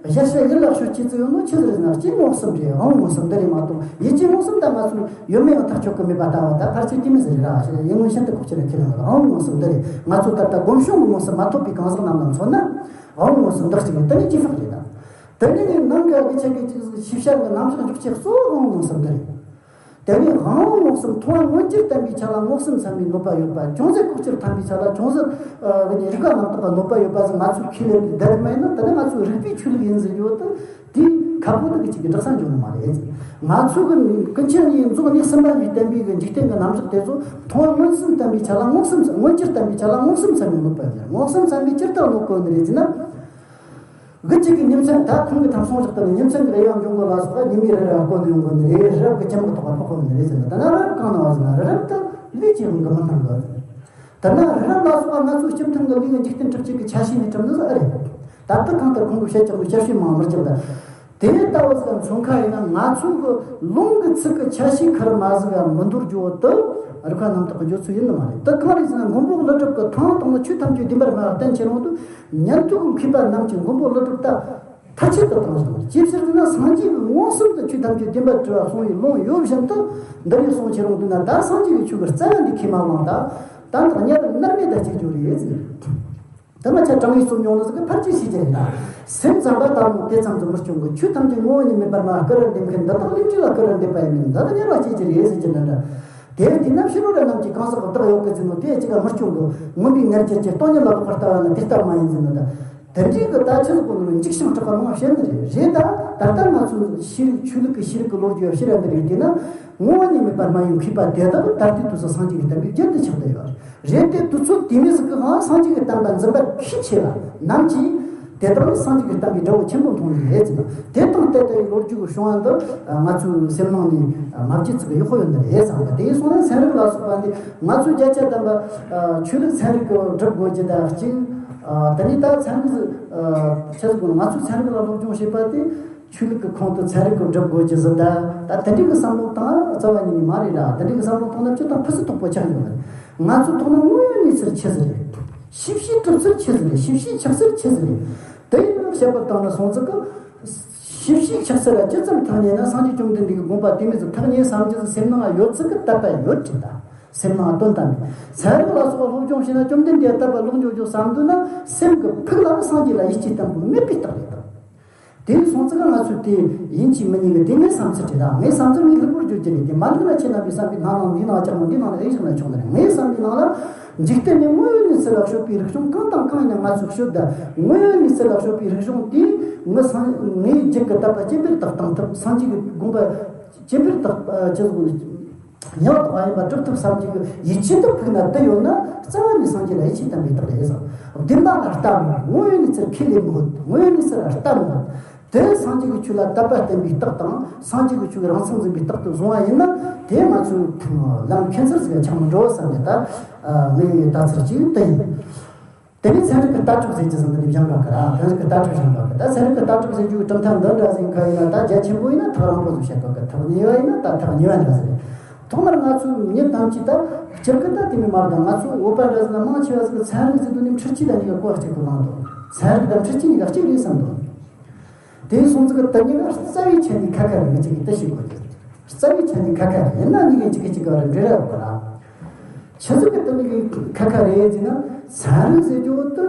གཞལ་བྱ་ཡུལ་ལ་ཤོད་ཅི་ཙི་ཡོད་ནོ་ཆི་ཟིག་རེད་ན། སྐྱེ་མངོན་སུམ་རེད། དབང་མངོན་སུམ་འདི་རེད་མ་གཏོགས་ཡིད་ཆེས་མངོན་སུམ་ད་ང་ཚོ་ཡོད་མེད་ཡང་ཐག་ཆོད་གི་མེད་པ་ལྟ་བ་ད་ཕལ་ཆེར་དེ་མི་ཟིག་རེད་ར། ཡིད་མངོན་ཤིན་ཏུ་ཁོག་ཆེ་ར་ཁས་ལེན་པ་དབང་མངོན་སུམ་འདི་རེད། ང་ཚོ་ད་ལྟ་སྒོམ་བྱུང་གི་མངོན་སུམ་མ་ཐོབ་པའི་གང་ཟག་རྣམས་ལ་མཚོན་ན། དབང་མངོན་སུམ་འདི་གཅིག་ནི་དེ་ནི་ཅི་ཕག་རེད་ད། དེ་ནི་ནང་གི་དགེ་ཆེ་གི་ཅིག་ཤེས་བྱ་གི་རྣམ་གཞག་འཇོག་བྱེད་གཙོ་བོ་དབང་མངོན་སུམ་འདི་རེད། དེ་ནི་དབང་མངོན་སུམ་མཐོང་བ་མངོན་གྱུར་བསྟན་པའི་ཆ་ལ་མངོན་སུམ་ཚད་མའི་གནོད་པ་ཡོད་པ། ཅུང་ཟད་ཁོག་ཆེར་ཐལ་བའི་ཆ་ལ་ཅུང་ཟད་ཨ་གི་ནི་རིག་པ་རྣམ་དག་པ་གནོད་པ་ཡོད་པ་ཟིག་ང་ཚོས་ཁས་ལེན་པའི་བསྡད་མ་ཡིན་ན། དེ་ནི་ང་ཚོའི་རིག་པའི་ཆོས་ལུགས་ཡིན་ཟེར་རྒྱུ་དེ་དེ་ཁ་པོ་དེ་གི་ཅིག་གི་འགྲིག་ས་འཇོག་ནི་མ་རེད། ང་ཚོ་གི་ཀུན་མཁྱེན་གཉིས་མཛོད་གནས་གསུམ་པ་ནས་བསྟན་པའི་གི་འཇིག་རྟེན་གི་རྣམ་གཞག་དེ་ཚོ་མཐོང་བ་མངོན་སུམ་བསྟན་པའི་ཆ་ལ་མངོན་སུམ་མངོན་གྱུར་བསྟན་པའི་ཆ་ལ་མངོན་སུམ་ཚད་མའི་གནོད་པ་ཡོད། མངོན་སུམ་ཚད་མས་ཇི་ལྟར་གནོད་གོ་ནི་རེད་ཟེར་ན། གི་གཅིག་གི་ཉིན་མཚན་ད་ཁོང་གི་ཐམ་སོང་ཞིག་ཏུ་ནི་ཉིན་མཚན་གི་དབྱངས་འབྱུང་གི་ལ་སོགས་པ་ཉི་མའི་རི་རབ་བསྐོར་ནས་ཡོང་གི་ནི་རེད། རི་རབ་གི་སྐྱེ་དམག་ཐོག་ལ་ཕོག་གི་ནི་རེད་ཟེར་ན། ད་ན་རི་རབ་གང་ན་བ་ཟེར་ན་རི་རབ་ཏུ་ལུས་ཀྱི་དབང་གི་མི་མཐུན་གི། ད་ན་རི་རབ་ལ་སོགས་པ་ང་ཚོའི་སྤྱི་མཐུན་གི་ལུས་ཀྱི་འཇིག་རྟེན་གྲུབ་བྱེད་ཀྱི་ཆ་ཤས་ནས་གྲུབ་ནི་ཟིག་ཨེ་རེད། ད་ལྟ་གང་ལྟར་ཁོང་གི་བཤད་ཀྱང་གི་བཤད་ཤེས་མང་མི་ཀྱང་ད། དེ་ལྟ་བུ་ཟིག་མཚོན་ཁ་ཡིན་ན་ང་ཚོ་གི་ལུང་གི་ཚིག་གི་ཆ་ཤས་ཁར་མ་ཟིག་ག་མི་འདོར་རྒྱུ་བོ་དུ་རིག་པ་རྣམ་དག་གི་འཇོག་ཚུལ་ཡིན་ནི་མ་རེད། དུ་གང་རེད་ཟེར་ན་མགོན་པོ་ཀླུ་སྒྲུབ་ཀྱི་ཐང་དང་ནི་ཆོས་ཐམས་ཅད་བདེན་པར་སྨྲ་བ་བསྟན་ཁྱེར་འོང་དུ། ཉན་ཐོས་ཀྱི་མཁས་པ་རྣམས་ཀྱིས་མགོན་པོ་ཀླུ་སྒྲུབ་ད་མཐའ་ཆད་དུ་བཏང་ཞིང་། ཅིའི་ཕྱིར་ཟེར་ན་སངས་རྒྱས་ཀྱིས་མངོན་སུམ་དུ་ཆོས་ཐམས་ཅད་བདེན་པར་གྲུབ་པ་གསུངས་པའི་ལུང་ཡོད་བཞིན་དུ་འདི་རིགས་གསུང་ཁྱེར་འོང་དུས་ན། ད་སངས་རྒྱས་ཀྱི་ཆོས་ཀྱི་རྩ་བ་འདི་ཁས་མ་བླངས་ད། ད་འདི་དག་དམྱལ་བར་མནར་མེད་དུ་སྐྱེ་རྒྱུ་རེད་ཟེར། ད་ང་ཆ་གྲངས་ཡིག་གསུམ་མྱོང་ནི་ཟིག་གི་ཕར་ཅི་ཤེས་ཀྱི་རེད་ན། སེམས་ཙམ་པ་ལྟ་བུ་དེ་ཙམ་དུ་མི་སྐྱོང་གི། ཆོས་ཐམས་ཅད་ངོ་བོ་ཉིད་མེད་པར་སྨྲ་བ་སྐུར་བ་འདེབས་མཁན་འདི་དག་ལས་འབྲས་ལ་སྐུར་བ་འདེབས་པ་ཡིན་མིན་འདི་དག་དམྱལ་བ་སྐྱེ་རྒྱུ་རེད་ཟེར་གྱི་འདྲ་འདྲ། དེར་དེས་ན་ཕྱི་རོལ་ར་རྣམས་ཀྱིས་གང་ཟག་གི་བདག་ཡོད་གི་ཟེར་ནོ་དེ་གཅིག་ག་མི་སྐྱོང་གི། མངོན་པའི་ངར་གྱུར་གྱི་སྟོང་ཉིད་ལ་ལོག་པར་ལྟ་བ་ནི་དེ་ལྟ་མ་ཡིན་ཟེར་ནོ་ད། དེ་འདྲའི་གི་ད་ཆི་ཟིག་གོ་ནོ་འཇིགས་ཤིང་སྐྲག་པ་མང་བ་བཤད་ནི་རེད། རེད་ད་ད་ལྟ་ང་ཚོ་ཤེས་རིག་ཆོས་ལུགས་ཀྱི་ཤེས་རིག་གི་ལོ་རྒྱུས་བ་ཕྱིར་ར་འདི་རིགས་བལྟས་ན། ངོ་བོ་ཉིད་མེད་པར་སྨྲ་བའི་མཁས་པ་དེ་དག་ད་ལྟའི་དུས་སུ་སངས་རྒྱས་ཀྱི་བསྟན་པའི་རྒྱན་དུ་ཆགས་བསྡད་ཡོད་རེད། དེ་དུས་ཚོད་དུས་མིན་ཟིག་གི་སྔ་སངས་རྒྱས་ཀྱི་བསྟན་པ་འཛིན་པར་ཤས་ཆེ་བ་རྣམས་ཀྱིས་དེ་དག་ནི་སངས་རྒྱས་ཀྱི་བསྟན་པའི་དགྲ་བོ་ཆེན་པོ་མཐོང་ནི་རེད་ཟེར་ན། དེ་དང་དེ་ལྟ་བུའི་ལོ་རྒྱུས་ཀྱི་བྱུང་བ་འདི་ང་ཚོའི་སེམས་ནང་ནས་མ་བརྗེད་ཚུལ་གྱི་ཡག་པོ་ཡོད་ནི་རེད་བསམ་པ། དེ་ཡིན་སོང་ན་ཚན་རིག་ལ་སོགས་པ་འདི་ང་ཚོའི་བརྒྱ་ཆ་ཐམ་པ་ཆོས་ལུགས་ཚན་རིག་གི་སྒྲུབ་དགོས་རྒྱུ་དང་གཅིག་དེ་ནས་ད་ཚན་རིག་ཆེད་དུ་ང་ཚོའི་ཚན་རིག་ལ་སློབ་སྦྱོང་བྱེད་པ་དེ། ཆོས་ལུགས་ཀྱི་ཁོངས་དུ་ཚན་རིག་གི་སྒྲུབ་དགོས་ཀྱི་ཟིན་ད། ད་དེ་འདྲའི་གི་བསམ་བློ་བཏང་རྩ་བ་ཉིད་ནས་མ་རེད་ར། དེ་འདྲའི་གི་བསམ་བློ་བཏང་ན་སྤྱིར་བཏང་ཕུན་སུམ་ཚོགས་པོ་ཆགས་ཡོད་རེད། ང་ཚོ་ཐོག་ན་དངོས་ཡོད་གནས་ཚུལ་ཆི་ཟིག་རེད། ཞིབ་བཤེར་གྲུབ་ཚུལ་ཆི་ཟིག་རེད། ཞིབ་བཤེར་ཆགས་ཚུལ་ཆི་ཟིག་རེད། དེ་ཡིན་ན་བཤད་པ་བཏང་ན་སོང་ཚིག་གི། ཞིབ་བཤེར་ཆགས་ཚུལ་ལ་ཇི་ཙམ་ཐག་ཉེ་ན་སངས་རྒྱས་བཅོམ་ལྡན་འདས་ཀྱི་དགོངས་པ་དེ་མོ་ཟིག་ཐག་ཉེ་བསམ་རྒྱུ་ཟིག་སེམས་ནང་ཡོད་ཚུལ་གི་དད་པ་ཡོད་ཀྱི་ད། སེམས་ནང་དོན་དམ་པའི་ཚན་རིག་ལ་སོགས་པ་སློབ་སྦྱོང་བྱས་ན་བཅོམ་ལྡན་འདས་དད་པ་ལོག་འགྱོ་རྒྱུ་བསམ་འདུག་ན། སེམས་ཀྱི་ཕུགས་ལ་སངས་རྒྱས་ལ་ཡིད་ཆེས་བརྟན་པོ་མེད་པའི་རྟགས་རེད་དམ། དེ་སོང་ཙང་ང་ཚོས་དེ་ཡིན་གཅིག་མིན་གཉིས་ཀྱི་དེ་ངའི་བསམ་ཚུལ་རེད་ད། ངའི་བསམ་ཚུལ་ངས་ལྷུག་པོར་བརྗོད་རྒྱུ་རེད། དེ་མ་ལུག་ན་ཁྱེད་རྣམ་པའི་བསམ་པའི་སྣང་ལམ་འདི་ནང་ལྕགས་མོ་འདི་ནང་ལ་ཨེ་བཞག་ན་ཆོག་ནི་རེད། ངའི་བསམ་པའི་ནང་ལ་ འཇིག་རྟེན་ནས་དངོས་ཡོད་གནས་ཚུལ་ལ་དཔྱོད་པའི་རིག་གཞུང་གང་དང་གང་ཡིན་ན་ང་ཚོས་དཔྱོད་ད། དངོས་ཡོད་གནས་ཚུལ་ལ་དཔྱོད་པའི་རིག་གཞུང་དེས་ངའི་སངས་ངའི་རྒྱུད་ཀྱི་དད་པ་ཇེ་བེར་དུ་གཏང་ཐུབ། སངས་རྒྱས་ཀྱི་དགོངས་པ་ཇེ་བེར་དུ་ཅི་ཟེར་དགོས། ཡང་དག་པ་ཡིན་པ་སྒྲུབ་ཐུབ་བསམ་གྱི་ཡིད་ཆེས་དུ་ཕུག་ན་དེ་ཡོད་ན། རྩ་བ་ནས་སངས་རྒྱས་ལ་ཡིད་ཆེས་བརྟན་པའི་རྟགས་རེད་ཟེར། བདེན་པ་ལ་ལྟ་མོད། དངོས་ཡོད་གནས་ཚུལ་ཁས་ལེན་མོད། དངོས་ཡོད་གནས་ཚུལ་ལ་ལྟ་མོད། དེ་སངས་རྒྱས་ཀྱི་ཆོས་ལ་དད་པ་བརྟན་པའི་རྟགས་དང་སངས་རྒྱས་ཀྱི་ཆོས་ཀྱི་རང་སེམས་འཛིན་པའི་རྟགས་དུ་བཟུང་བ་ཡིན་ན། དེ་ང་ཚོས་ལམ་ཁྱད་མཚར་ཟིག་ཆགས་མི་འགྲོ་བསམ་ནས། ད་ངའི་ལྟ་ཚུལ་གཅིག་དེ་ཡིན། དེ་ནས་ཚན་རིག་གི་ལྟ་གྲུབ་ཟེར་གྱི་ཟིན་པ་ནི་སྦྱང་དགོས་ཀི་ར། ཚན་རིག་གི་ལྟ་གྲུབ་སྦྱང་དགོས་ཀི། ད་ཚན་རིག་གི་ལྟ་གྲུབ་ཟེར་རྒྱུའི་གྲུབ་མཐའ་འདི་འདྲ་ཟིག་ཁ་ཡིན་ན། ད་རྒྱ་ཆེན་པོ་ཡིན་ན་ཐག་རིང་པོ་ཟིག་བཤད་དགོས་ཀི། ཐག་ཉེ་བ་ཡིན་ན་ད་ཐག་ཉེ་བ་འདྲ་ཟིག་རེད། ཐོག་མར་ང་ཚོས་མྱི་ཐམས་ཅད་ད་སྤྱིར་གི་ད་དེ་མོ་མ་རེད། ད་ང་ཚོ་བོད་པ་འདྲ་ཟིག་ན་མང་ཆེ་བ་ཟིག་གི་ཚན་རིག་ཟེར་དུས་ནི་འཕྲུལ་ཆས་དང་གཉིས་ཀ་གོ་གཅིག་ཏུ་བླངས་འདུག། ཚན་རིག་དང་འཕྲུལ་ཆས་གཉིས་ཀ་གཅིག་རེད་བསམ་འདུག། དེ་སོང་ཙང་གི་དེ་གཉིས་ཀ་རྩ་བའི་ཆ་ནས་ཁ་ཁ་རེད། ངས་ཅིག་གི་དེ་ཤེས་དགོས་ཀི། རྩ་བའི་ཆ་ནས་ཁ་ཁ་རེད། ཡིན་ན་གཉིས་ཀ་གཅིག་གི་གཅིག་ག་རེ་འབྲེལ་བ་ཡོད་གི་ར། ཆི་ཟིག་གི་དེ་གཉིས་ཀ་ཁ་ཁ་རེད་ཟེར་ན། ཚན་རིག་ཟེར་རྒྱུ་དེ་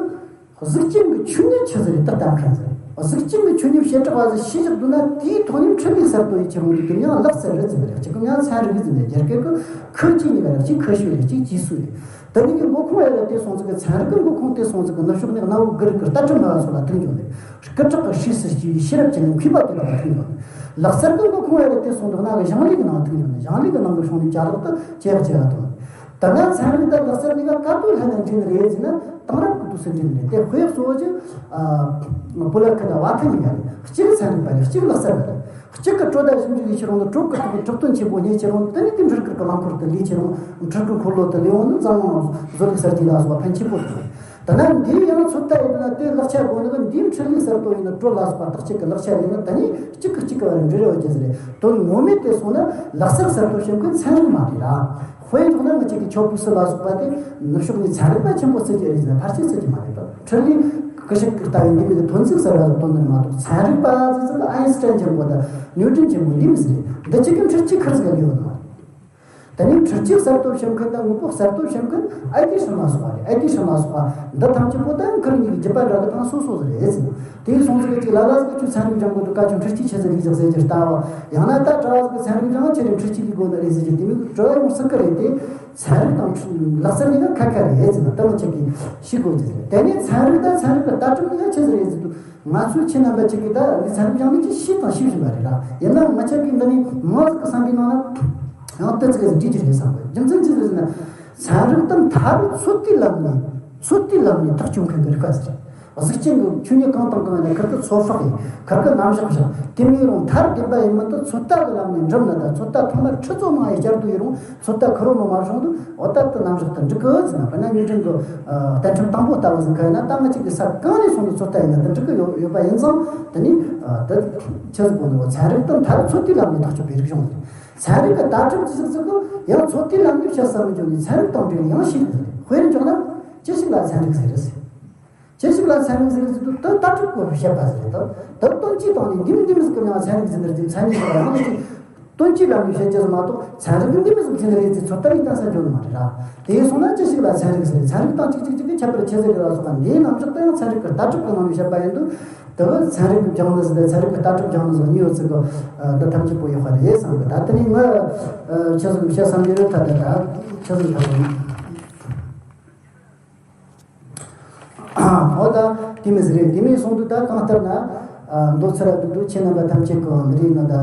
གཟུགས་ཅན་གྱི་ཆོས་ཉིད་ཆི་ཟིག་རེད་དེ་ལྟ་མཁན་ཟིག་རེད། གཟུགས་ཅན་གྱི་ཆོས་ཉིད་བྱེ་བྲག་པ་ཟིག་ཤེས་བཞག་འདུག་ན། དེའི་ཐོག་ནས་འཕྲུལ་ལས་གསར་གཏོད་ཡེད་ཁྱེར་འོང་དུས་དེ་མྱིང་ལག་རྩལ་རེད་ཟེར་གི་རེད། གཅིག་གི་མྱིང་ཚན་རིག་ཟེར་ནས། རྒྱ་སྐད་གི་科技ནི་ག་རེ། གཅིག་科学རེད། གཅིག་技术རེད། དེ་ནས་ཀྱི་འགོ་ཁུངས་ཡ་ར་དེ་སོང་ཙང་གི་ཚན་རིག་གི་འགོ་ཁུངས་དེ་སོང་ཙང་གི་ནུབ་ཕྱོགས་ནས་གནའ་བོའི་གྷི་རིག་གི་ལྟ་གྲུབ་སྨྲ་བ་སོགས་ལ་ཐུག་འགྱོ་ནས། སྐུ་དྲག་གི་ཧྲིས་སུ་སྐྱེས་པའི་ཤེས་རབ་ཅན་གྱི་མཁས་པ་དེ་དག་ལ་ཐུག་འགྱོ་ནས། ལག་རྩལ་གི་འགོ་ཁུངས་ཡ་ར་དེ་སོང་ཙང་གནའ་བོའི་ཞང་བློན་གི་ནང་ཐུག་འགྱོ་ནས། ཞང་བློན་གི་ནང་གི་གཞུང་ལུགས་ཅ་ལག་ཏུ་ཇེ་ཡག་ཇེ་ཡག་ཐོན། དེ་ན་ཚན་རིག་དང་ལག་རྩལ་གཉིས་ཀ་ག་དུས་ལྷན་ན་འདྲེས་ནི་རེད་ཟེར་ན། དེང་རབས་ཀྱི་དུས་སུ་འདྲེས་ནི་རེད། དེ་དཔེ་གཙོ་བོ་ཅིག་ཨ་པོ་ལ་ཁི་དང་ཝ་ཐི་གཉིས་ཀ་རེད། གཅིག་ཚན་རིག་པ་རེད། གཅིག་ལག་རྩལ་པ་རེད། གཅིག་གི་དྲོད་ཟླ་ཞིབ་འཇུག་ཡེད་ཁྱེར་འོང་དུས་དྲོད་ཀྱི་དྲག་པོའི་གྲུབ་དོན་ཆེན་པོ་རྙེད་ཁྱེར་འོང་། དེ་ནས་དེ་འཕྲུལ་སྒུལ་གྱི་རླངས་འཁོར་དུ་ལས་ཁྱེར་འོང་། འཕྲུལ་སྒུལ་འཁོར་ལོ་དུ་ལས་འོང་ནི་འཛམ་གླིང་བཟོ་ལས་གསར་བརྗེ་ལ་སོགས་པ་ཕན་ཆེན་པོ་ཐོགས། དེ་ན་འདིའི་ཡང་ཚོད་ལྟ་ཡིན་ན། དེ་ལག་ཆ་དགོས་ནི་གི་འདིའི་འཕྲུལ་ལས་གསར་གཏོད་ཡིན་ན། དྲོད་ལ་སོགས་པ་དག་ཅིག་གི་ལག་ཆ་ཡིན་ན། ད་ནི་གཅིག་གི་གཅིག་གི་བར་འབྲེལ་བ་ཅི་ཟིག་རེད། དོན་ངོ་མས་དེ་སོང་ན་ལག་རྩལ་གསར་གཏོད་བྱེད་མཁན་ཚན་རིག་མ་རེད་ར། དཔེ་འཇོག་ན་ང་ཅག་གི་ཆོ་པུ་སི་ལ་སོགས་པ་དེ་ནུབ་ཕྱོགས་ནས་ཚན་རིག་པ་ཆེན་པོ་བརྩི་རྒྱུ་རེད་ཟེར་ན་ཕལ་ཆེར་བརྩི་རྒྱུ་མ་རེད་དོ། འཕྲུལ་ལས་ཀི་ཤུགས་ཀྱི་ལྟ་བའི་འདི་མོ་གི་ཐོན་ཚིག་གསར་བ་ལ་བཏོན་ནི་མ་གཏོགས། ཚན་རིག་པ་ཟེར་ཚིག་ཨའིན་སི་ཊན་ཆེན་པོ་དང་ནིའུ་ཊོན་ཆེན་པོ་འདི་མོ་ཟིག་རེད། འདི་གཅིག་གི་འཕྲུལ་ཆས་ཁུར་ཟིག་ལས་ཡོད་མ་རེད། དེ་ནས་འཕྲུལ་ཆས་གསར་གཏོད་བྱེད་མཁན་དང་དངོས་པོ་གསར་གཏོད་བྱེད་མཁན་ཨའི་ཊི་ཧྲི་མ་སོགས་པ་རེད། ཨའི་ཊི་ཧྲི་མ་སོགས་པ་འདི་ཐམས་ཅད་པོ་ད་ཁུར་གཉིས་ཀྱི་རྒྱུད་པ་འདྲ་གི་དང་སོ་སོ་ཟིག་རེད་ཟེར། དེའི་སོང་ཙང་གི་ཅིག་ལ་ལ་ཟིག་གི་ཁྱོད་ཚན་རིག་སྦྱང་དགོས་འདུག་ག་ཁྱོད་འཕྲུལ་ཆས་ཆི་ཟིག་རིག་ཟིག་ཟེར་རྒྱུ་ལྟ་བ། ཡང་ན་ད་གྲྭ་བ་ཟིག་གི་ཚན་རིག་སྦྱང་ཆི་རེད། འཕྲུལ་ཆས་རིག་དགོས་ནི་རེད་ཟེར་རྒྱུ། དེ་མོ་གི་དྲི་བ་ཡོང་སྲིད་གི་རེད་དེ། ཚན་རིག་དང་ལག་རྩལ་གཉིས་ཀ་ཁ་ཁ་རེད་ཟེར་ན་ད་ང་ཅག་གིས་ཤེས་དགོས་རྒྱུ་རེད། དེ་ནས་ཚན་རིག་དང་ཚན་རིག་གི་ལྟ་གྲུབ་གཉིས་ཀ་ཆི་ཟིག་རེད་ཟེར་དུས། ང་ཚོས་ཁྱེད་རྣམ་པ་ཅིག་གིས་ད་འདི་ཚན་རིག་སྦྱང་ནས་ཅིག་ཤེས་དང་ཤེས་བཞིན་པ་རེད་ར། ཡིན་ནའང་ང་ཅག་གིས་འདི་ནས་མང་ཟིག་གི་བསམ་པའི་ནང་ན་ཡང་ཏི་ཙི་གེ་ཟིག་འགྲིག་རྒྱུ་རེད་བསམ་གི། རྒྱུ་མཚན་ཅི་ཟིག་ཟེར་ན། ཚན་རིག་དང་མཐར་ཚོད་ལྟའི་ལམ་ནས་ཚོད་ལྟའི་ལམ་ནས་ཐག་གཅོད་མཁན་གྱི་རིག་པ་ཟིག་རེད། གཟུགས་ཅན་གྱི་ཆོས་ཉིད་གང་དང་གང་ཡིན་ན་ཁུར་གི་ཚོད་དཔག་ཡིན། ཁུར་གི་རྣམ་གཞག་བཞག། དེ་མིན་རུང་མཐར་བདེན་པ་ཡིན་མིན་དེ་ཚོད་ལྟ་གི་ལམ་ནས་འགྲུབ་ན། ད་ཚོད་ལྟ་ཐོག་མར་ཁྲི་ཚོ་མང་ཡི་བསྐྱར་ཟློས་ཡིན་རུང་། ཚོད་ལྟ་ཁེར་རོ་མོ་མ་བྱུང་དུས་འོ་ད་དེ་རྣམ་གཞག་དེ་འགྲིག་གི་ཟེར་ན། དཔེར་ན་ཉིན་ཀྲིན་གྱི་ཨ་བསྟན་ཁྲིམས་དང་པོ་ལྟ་བུ་ཟིག་ག་ཡིན་ན། ད་ང་ཅག་གི་ས་གང་ནས་སོང་ནས་ཚོད་ལྟ་ཡིན་ན་དེ་འགྲིག་གི་ཡོད་ཡོད་པ་ཡིན་ཙང་། དེ་ནི་ཨ་དེ་ཆི་ཟིག་གོ་ནོ། ཚན་རིག་དེ་མཐར་ཚོད་ལྟའི་ལམ་ནས་ཐག་གཅོད་པའི་རིག་གཞུང་རེད། ཚན་རིག་གི་ལྟ་གྲུབ་ཅི་ཟིག་ཟིག་གི་ཡང་ཚོད་ལྟའི་ལམ་ནས་བཤད་ས་མི་འཇོག་ནས་ཚན་རིག་དང་འབྲེལ་ནས་ཡང་ཤེས་དགོས་རེད། དཔེར་འཇོག་ན་ཅི་ཞིག་ལ་ཚན་རིག་ཟེར་རེད་ཟེར། ཅི་ཞིག་ལ་ཚན་རིག་ཟེར་ཟེར་དུས་དེ་ལྟ་གྲུབ་སྐོར་བཤད་པ་ཟིག་རེད་དམ། དེ་དོན་སྤྱིའི་སྟེང་ནས་འདི་མི་འདི་མི་ཟིག་གི་མྱིང་ཚན་རིག་ཟེར་ནི་རེད། མཚན་ཉིད་ཟེར་བ་ཡང་ན་ཅིག་དོན་སྤྱིའི་ལམ་ནས་བཤད་རྒྱུ་ཟིག་མ་གཏོགས། ཚན་རིག་འདི་མི་ཟིག་ཟེར་ནི་རེད་ཟེར་ཚོད་ལྟ་ནས་གཏན་ས་འཇོག་ནི་མ་རེད་ར། དེ་སོང་ན་ཅི་ཞིག་ལ་ཚན་རིག་ཟེར་རེད། ཚན་རིག་དང་གཅིག་གཅིག་གཅིག་གི་ཁྱད་པར་ཆི་ཟིག་རེད་ལ་སོགས་པ་འདིའི་རྣམ་གཞག་དེ་ཡང་ཚན་རིག་གི་ལྟ་གྲུབ་ཀྱི་ནང་ནས་བཤད་པ་ཡིན་དུས། དེ་གི་ཚན་རིག་གི་སྦྱང་ནི་ཟིག་དང་ཚན་རིག་གི་ལྟ་གྲུབ་སྦྱང་ནི་ཟིག་གཉིས་ཡོད་ཚུལ་གི་འདི་ཐམས་ཅད་པོ་ཡོད་པ་རེད་བསམ་གི། ད་དེ་ནས་ངས་ཆི་ཟིག་བཤད་བསམ་གི་ཡོད། ད་ད་ད་ཆི་ཟིག་ད་འོ་ད་དེ་མོ་ཟིག་རེད། དེ་མོ་སོང་དུས་ད་གང་ལྟར་ན་མདོ་ཚུལ་ལ་འདུག་འདུག་ཁྱེད་རྣམ་པ་ཐམས་ཅད་ཀྱི་འདི་རིགས་ནང་ད་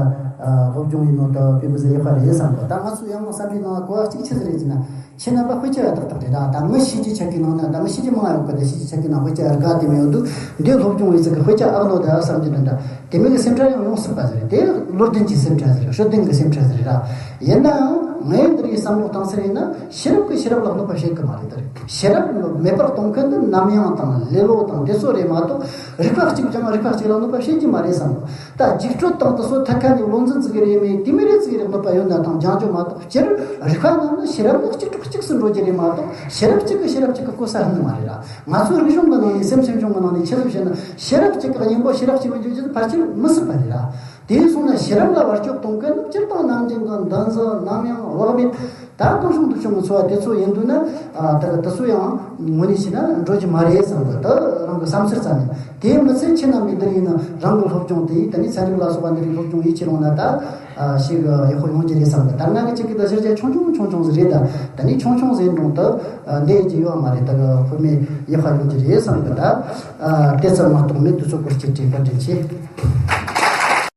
སློབ་སྦྱོང་ཡིན་ནོ་ད་དཔེ་མི་ཟིག་ཡོད་པ་རེད་བསམ་གི། ད་ང་ཚོ་ཡང་བསམ་པའི་ནང་གོ་བ་གཅིག་ཆི་ཟིག་རེད་ཟེར་ན། ཁྱེད་རྣམ་པ་དཔེ་ཆ་ཡང་ཏག་ཏག་རེད་ར། ད་མི་ཤེས་ཀྱི་ཆ་གི་ནང་ན། ད་མི་ཤེས་ཀྱི་མང་ཡོད་གི། ད་ཤེས་ཀྱི་ཆ་གི་ནང་དཔེ་ཆ་ཡར་ག་དེ་མོ་ཡོད་འདུག། འདི་སློབ་སྦྱོང་ཡིན་ཟིག་གི་དཔེ་ཆ་ཨག་ནོ་ད་བསམ་གི་འདྲ་འདྲ། དེ་མོ་གི་སེམས་ཁྲལ་ཡང་ཡོང་སྲིད་པ་ཟིག་རེད། དེ་བློ་ལྡན་གྱི་སེམས་ཁྲལ་ཟིག་རེད། ཤུགས་ལྡན་གྱི་སེམས་ཁྲལ་ཟིག་རེད་ར། ཡིན་ནའང་ངས་འདི་རིགས་བསམ་བློ་བཏང་ས་ཡིན་ན། ཤེས་རབ་ཀྱིས་ཤེས་རབ་ལ་གནོད་པ་བྱེད་གི་མ་རེད། ད་རེད། ཤེས་རབ་མེད་པར་གཏོང་མཁན་དེ་ནམ་ཡང་དང་ལེ་ལོ་དང་དེ་ཚོ་རེད་མ་གཏོགས། རིག་པ་གཅིག་སྦྱང་རིག་པ་གཅིག་ལ་གནོད་པ་བྱེད་ཀྱི་མ་རེད་བསམ་གི། ད་རྒྱུགས་སྤྲོད་དང་དེ་ཚོ་ཐད་ཀ་ནས་བློ་འཛིན་ཙི་གེ་རེ་མེད། དེ་མི་རེ་ཙི་གེ་རེ་གནོད་པ་ཡོད་ན་དང་སྦྱང་རྒྱུ་མ་གཏོགས། སྤྱིར་རིག་པ་རྣམས་ནི་ཤེས་རབ་ནི་གཅིག་གྲོགས་གཅིག་སུ་འགྲོ་རྒྱུ་རེད་མ་གཏོགས། ཤེས་རབ་གཅིག་གིས་ཤེས་རབ་གཅིག་གི་གོ་ས་ལྷུང་གི་མ་རེད་ར། ང་ཚོའི་རིག་གཞུང་གི་ནང་ནས། སེམས་སེམས་བྱུང་གི་ནང་ནས་ཆི་ཟིག་བཤད་ན། ཤེས་རབ་གཅིག་གི་སྙིང་པོ་ཤེས་རབ་གཅིག་པུ་འཇོག་རྒྱུ་དེ་ཕལ་ཆེར་མི་སྲིད་པ་རེད་ར། དེ་སོང་ན་ཤེས་རབ་ལ་བར་སྐྱོད་གཏོང་མཁན་ནི་སྤྱིར་བཏང་ནམ་རྒྱུན་གྱི་འདུ་འཛི་ནམ་ཡང་བག་མེད། ད་སྟོང་བྱུང་འདུ་བྱུང་གི་འཚོ་བ་དེ་ཚོ་ཡིན་དུས་ན། ཨ། ད་དེ་ཚོ་ཡང་དངོས་གནས་བྱས་ན་འགྲོ་རྒྱུ་མ་རེད་བསམ་གི། ད་རང་གི་བསམ་ཚུལ་ཙམ་ཡིན། དེ་མི་ཚད་ཁྱེད་རྣམ་པས་འདི་རིགས་ནི་རང་གི་སློབ་སྦྱོང་དེ་ཡིས་ད་ནི་ཚན་རིག་ལ་སོགས་པ་འདི་རིགས་སློབ་སྦྱོང་ཡིད་ཆེས་རུང་ན། ད་ཨ་ཞིག་ཡག་པོ་ཡོང་རྒྱུ་རེད་བསམ་གི། ད་ང་གི་ཅིག་གི་ད་གཞི་རྒྱ་ཆུང་ཆུང་ཆུང་ཆུང་ཟིག་རེད། ད་ད་ནི་ཆུང་ཆུང་ཟིག་འགྲོ་ད་འདི་ཡིན་གྱི་ཡོད་མ་རེད། ད་གི་ཁོ་མོས་ཡག་པ་ཡོང་རྒྱུ་རེད་བསམ་གི། ད་ཨ་དེ་ཙམ་མ་གཏོགས་མེད། དུས་ཚོད་སྐོར་གྱི་དྲན་པ་དྲན་ཆེ།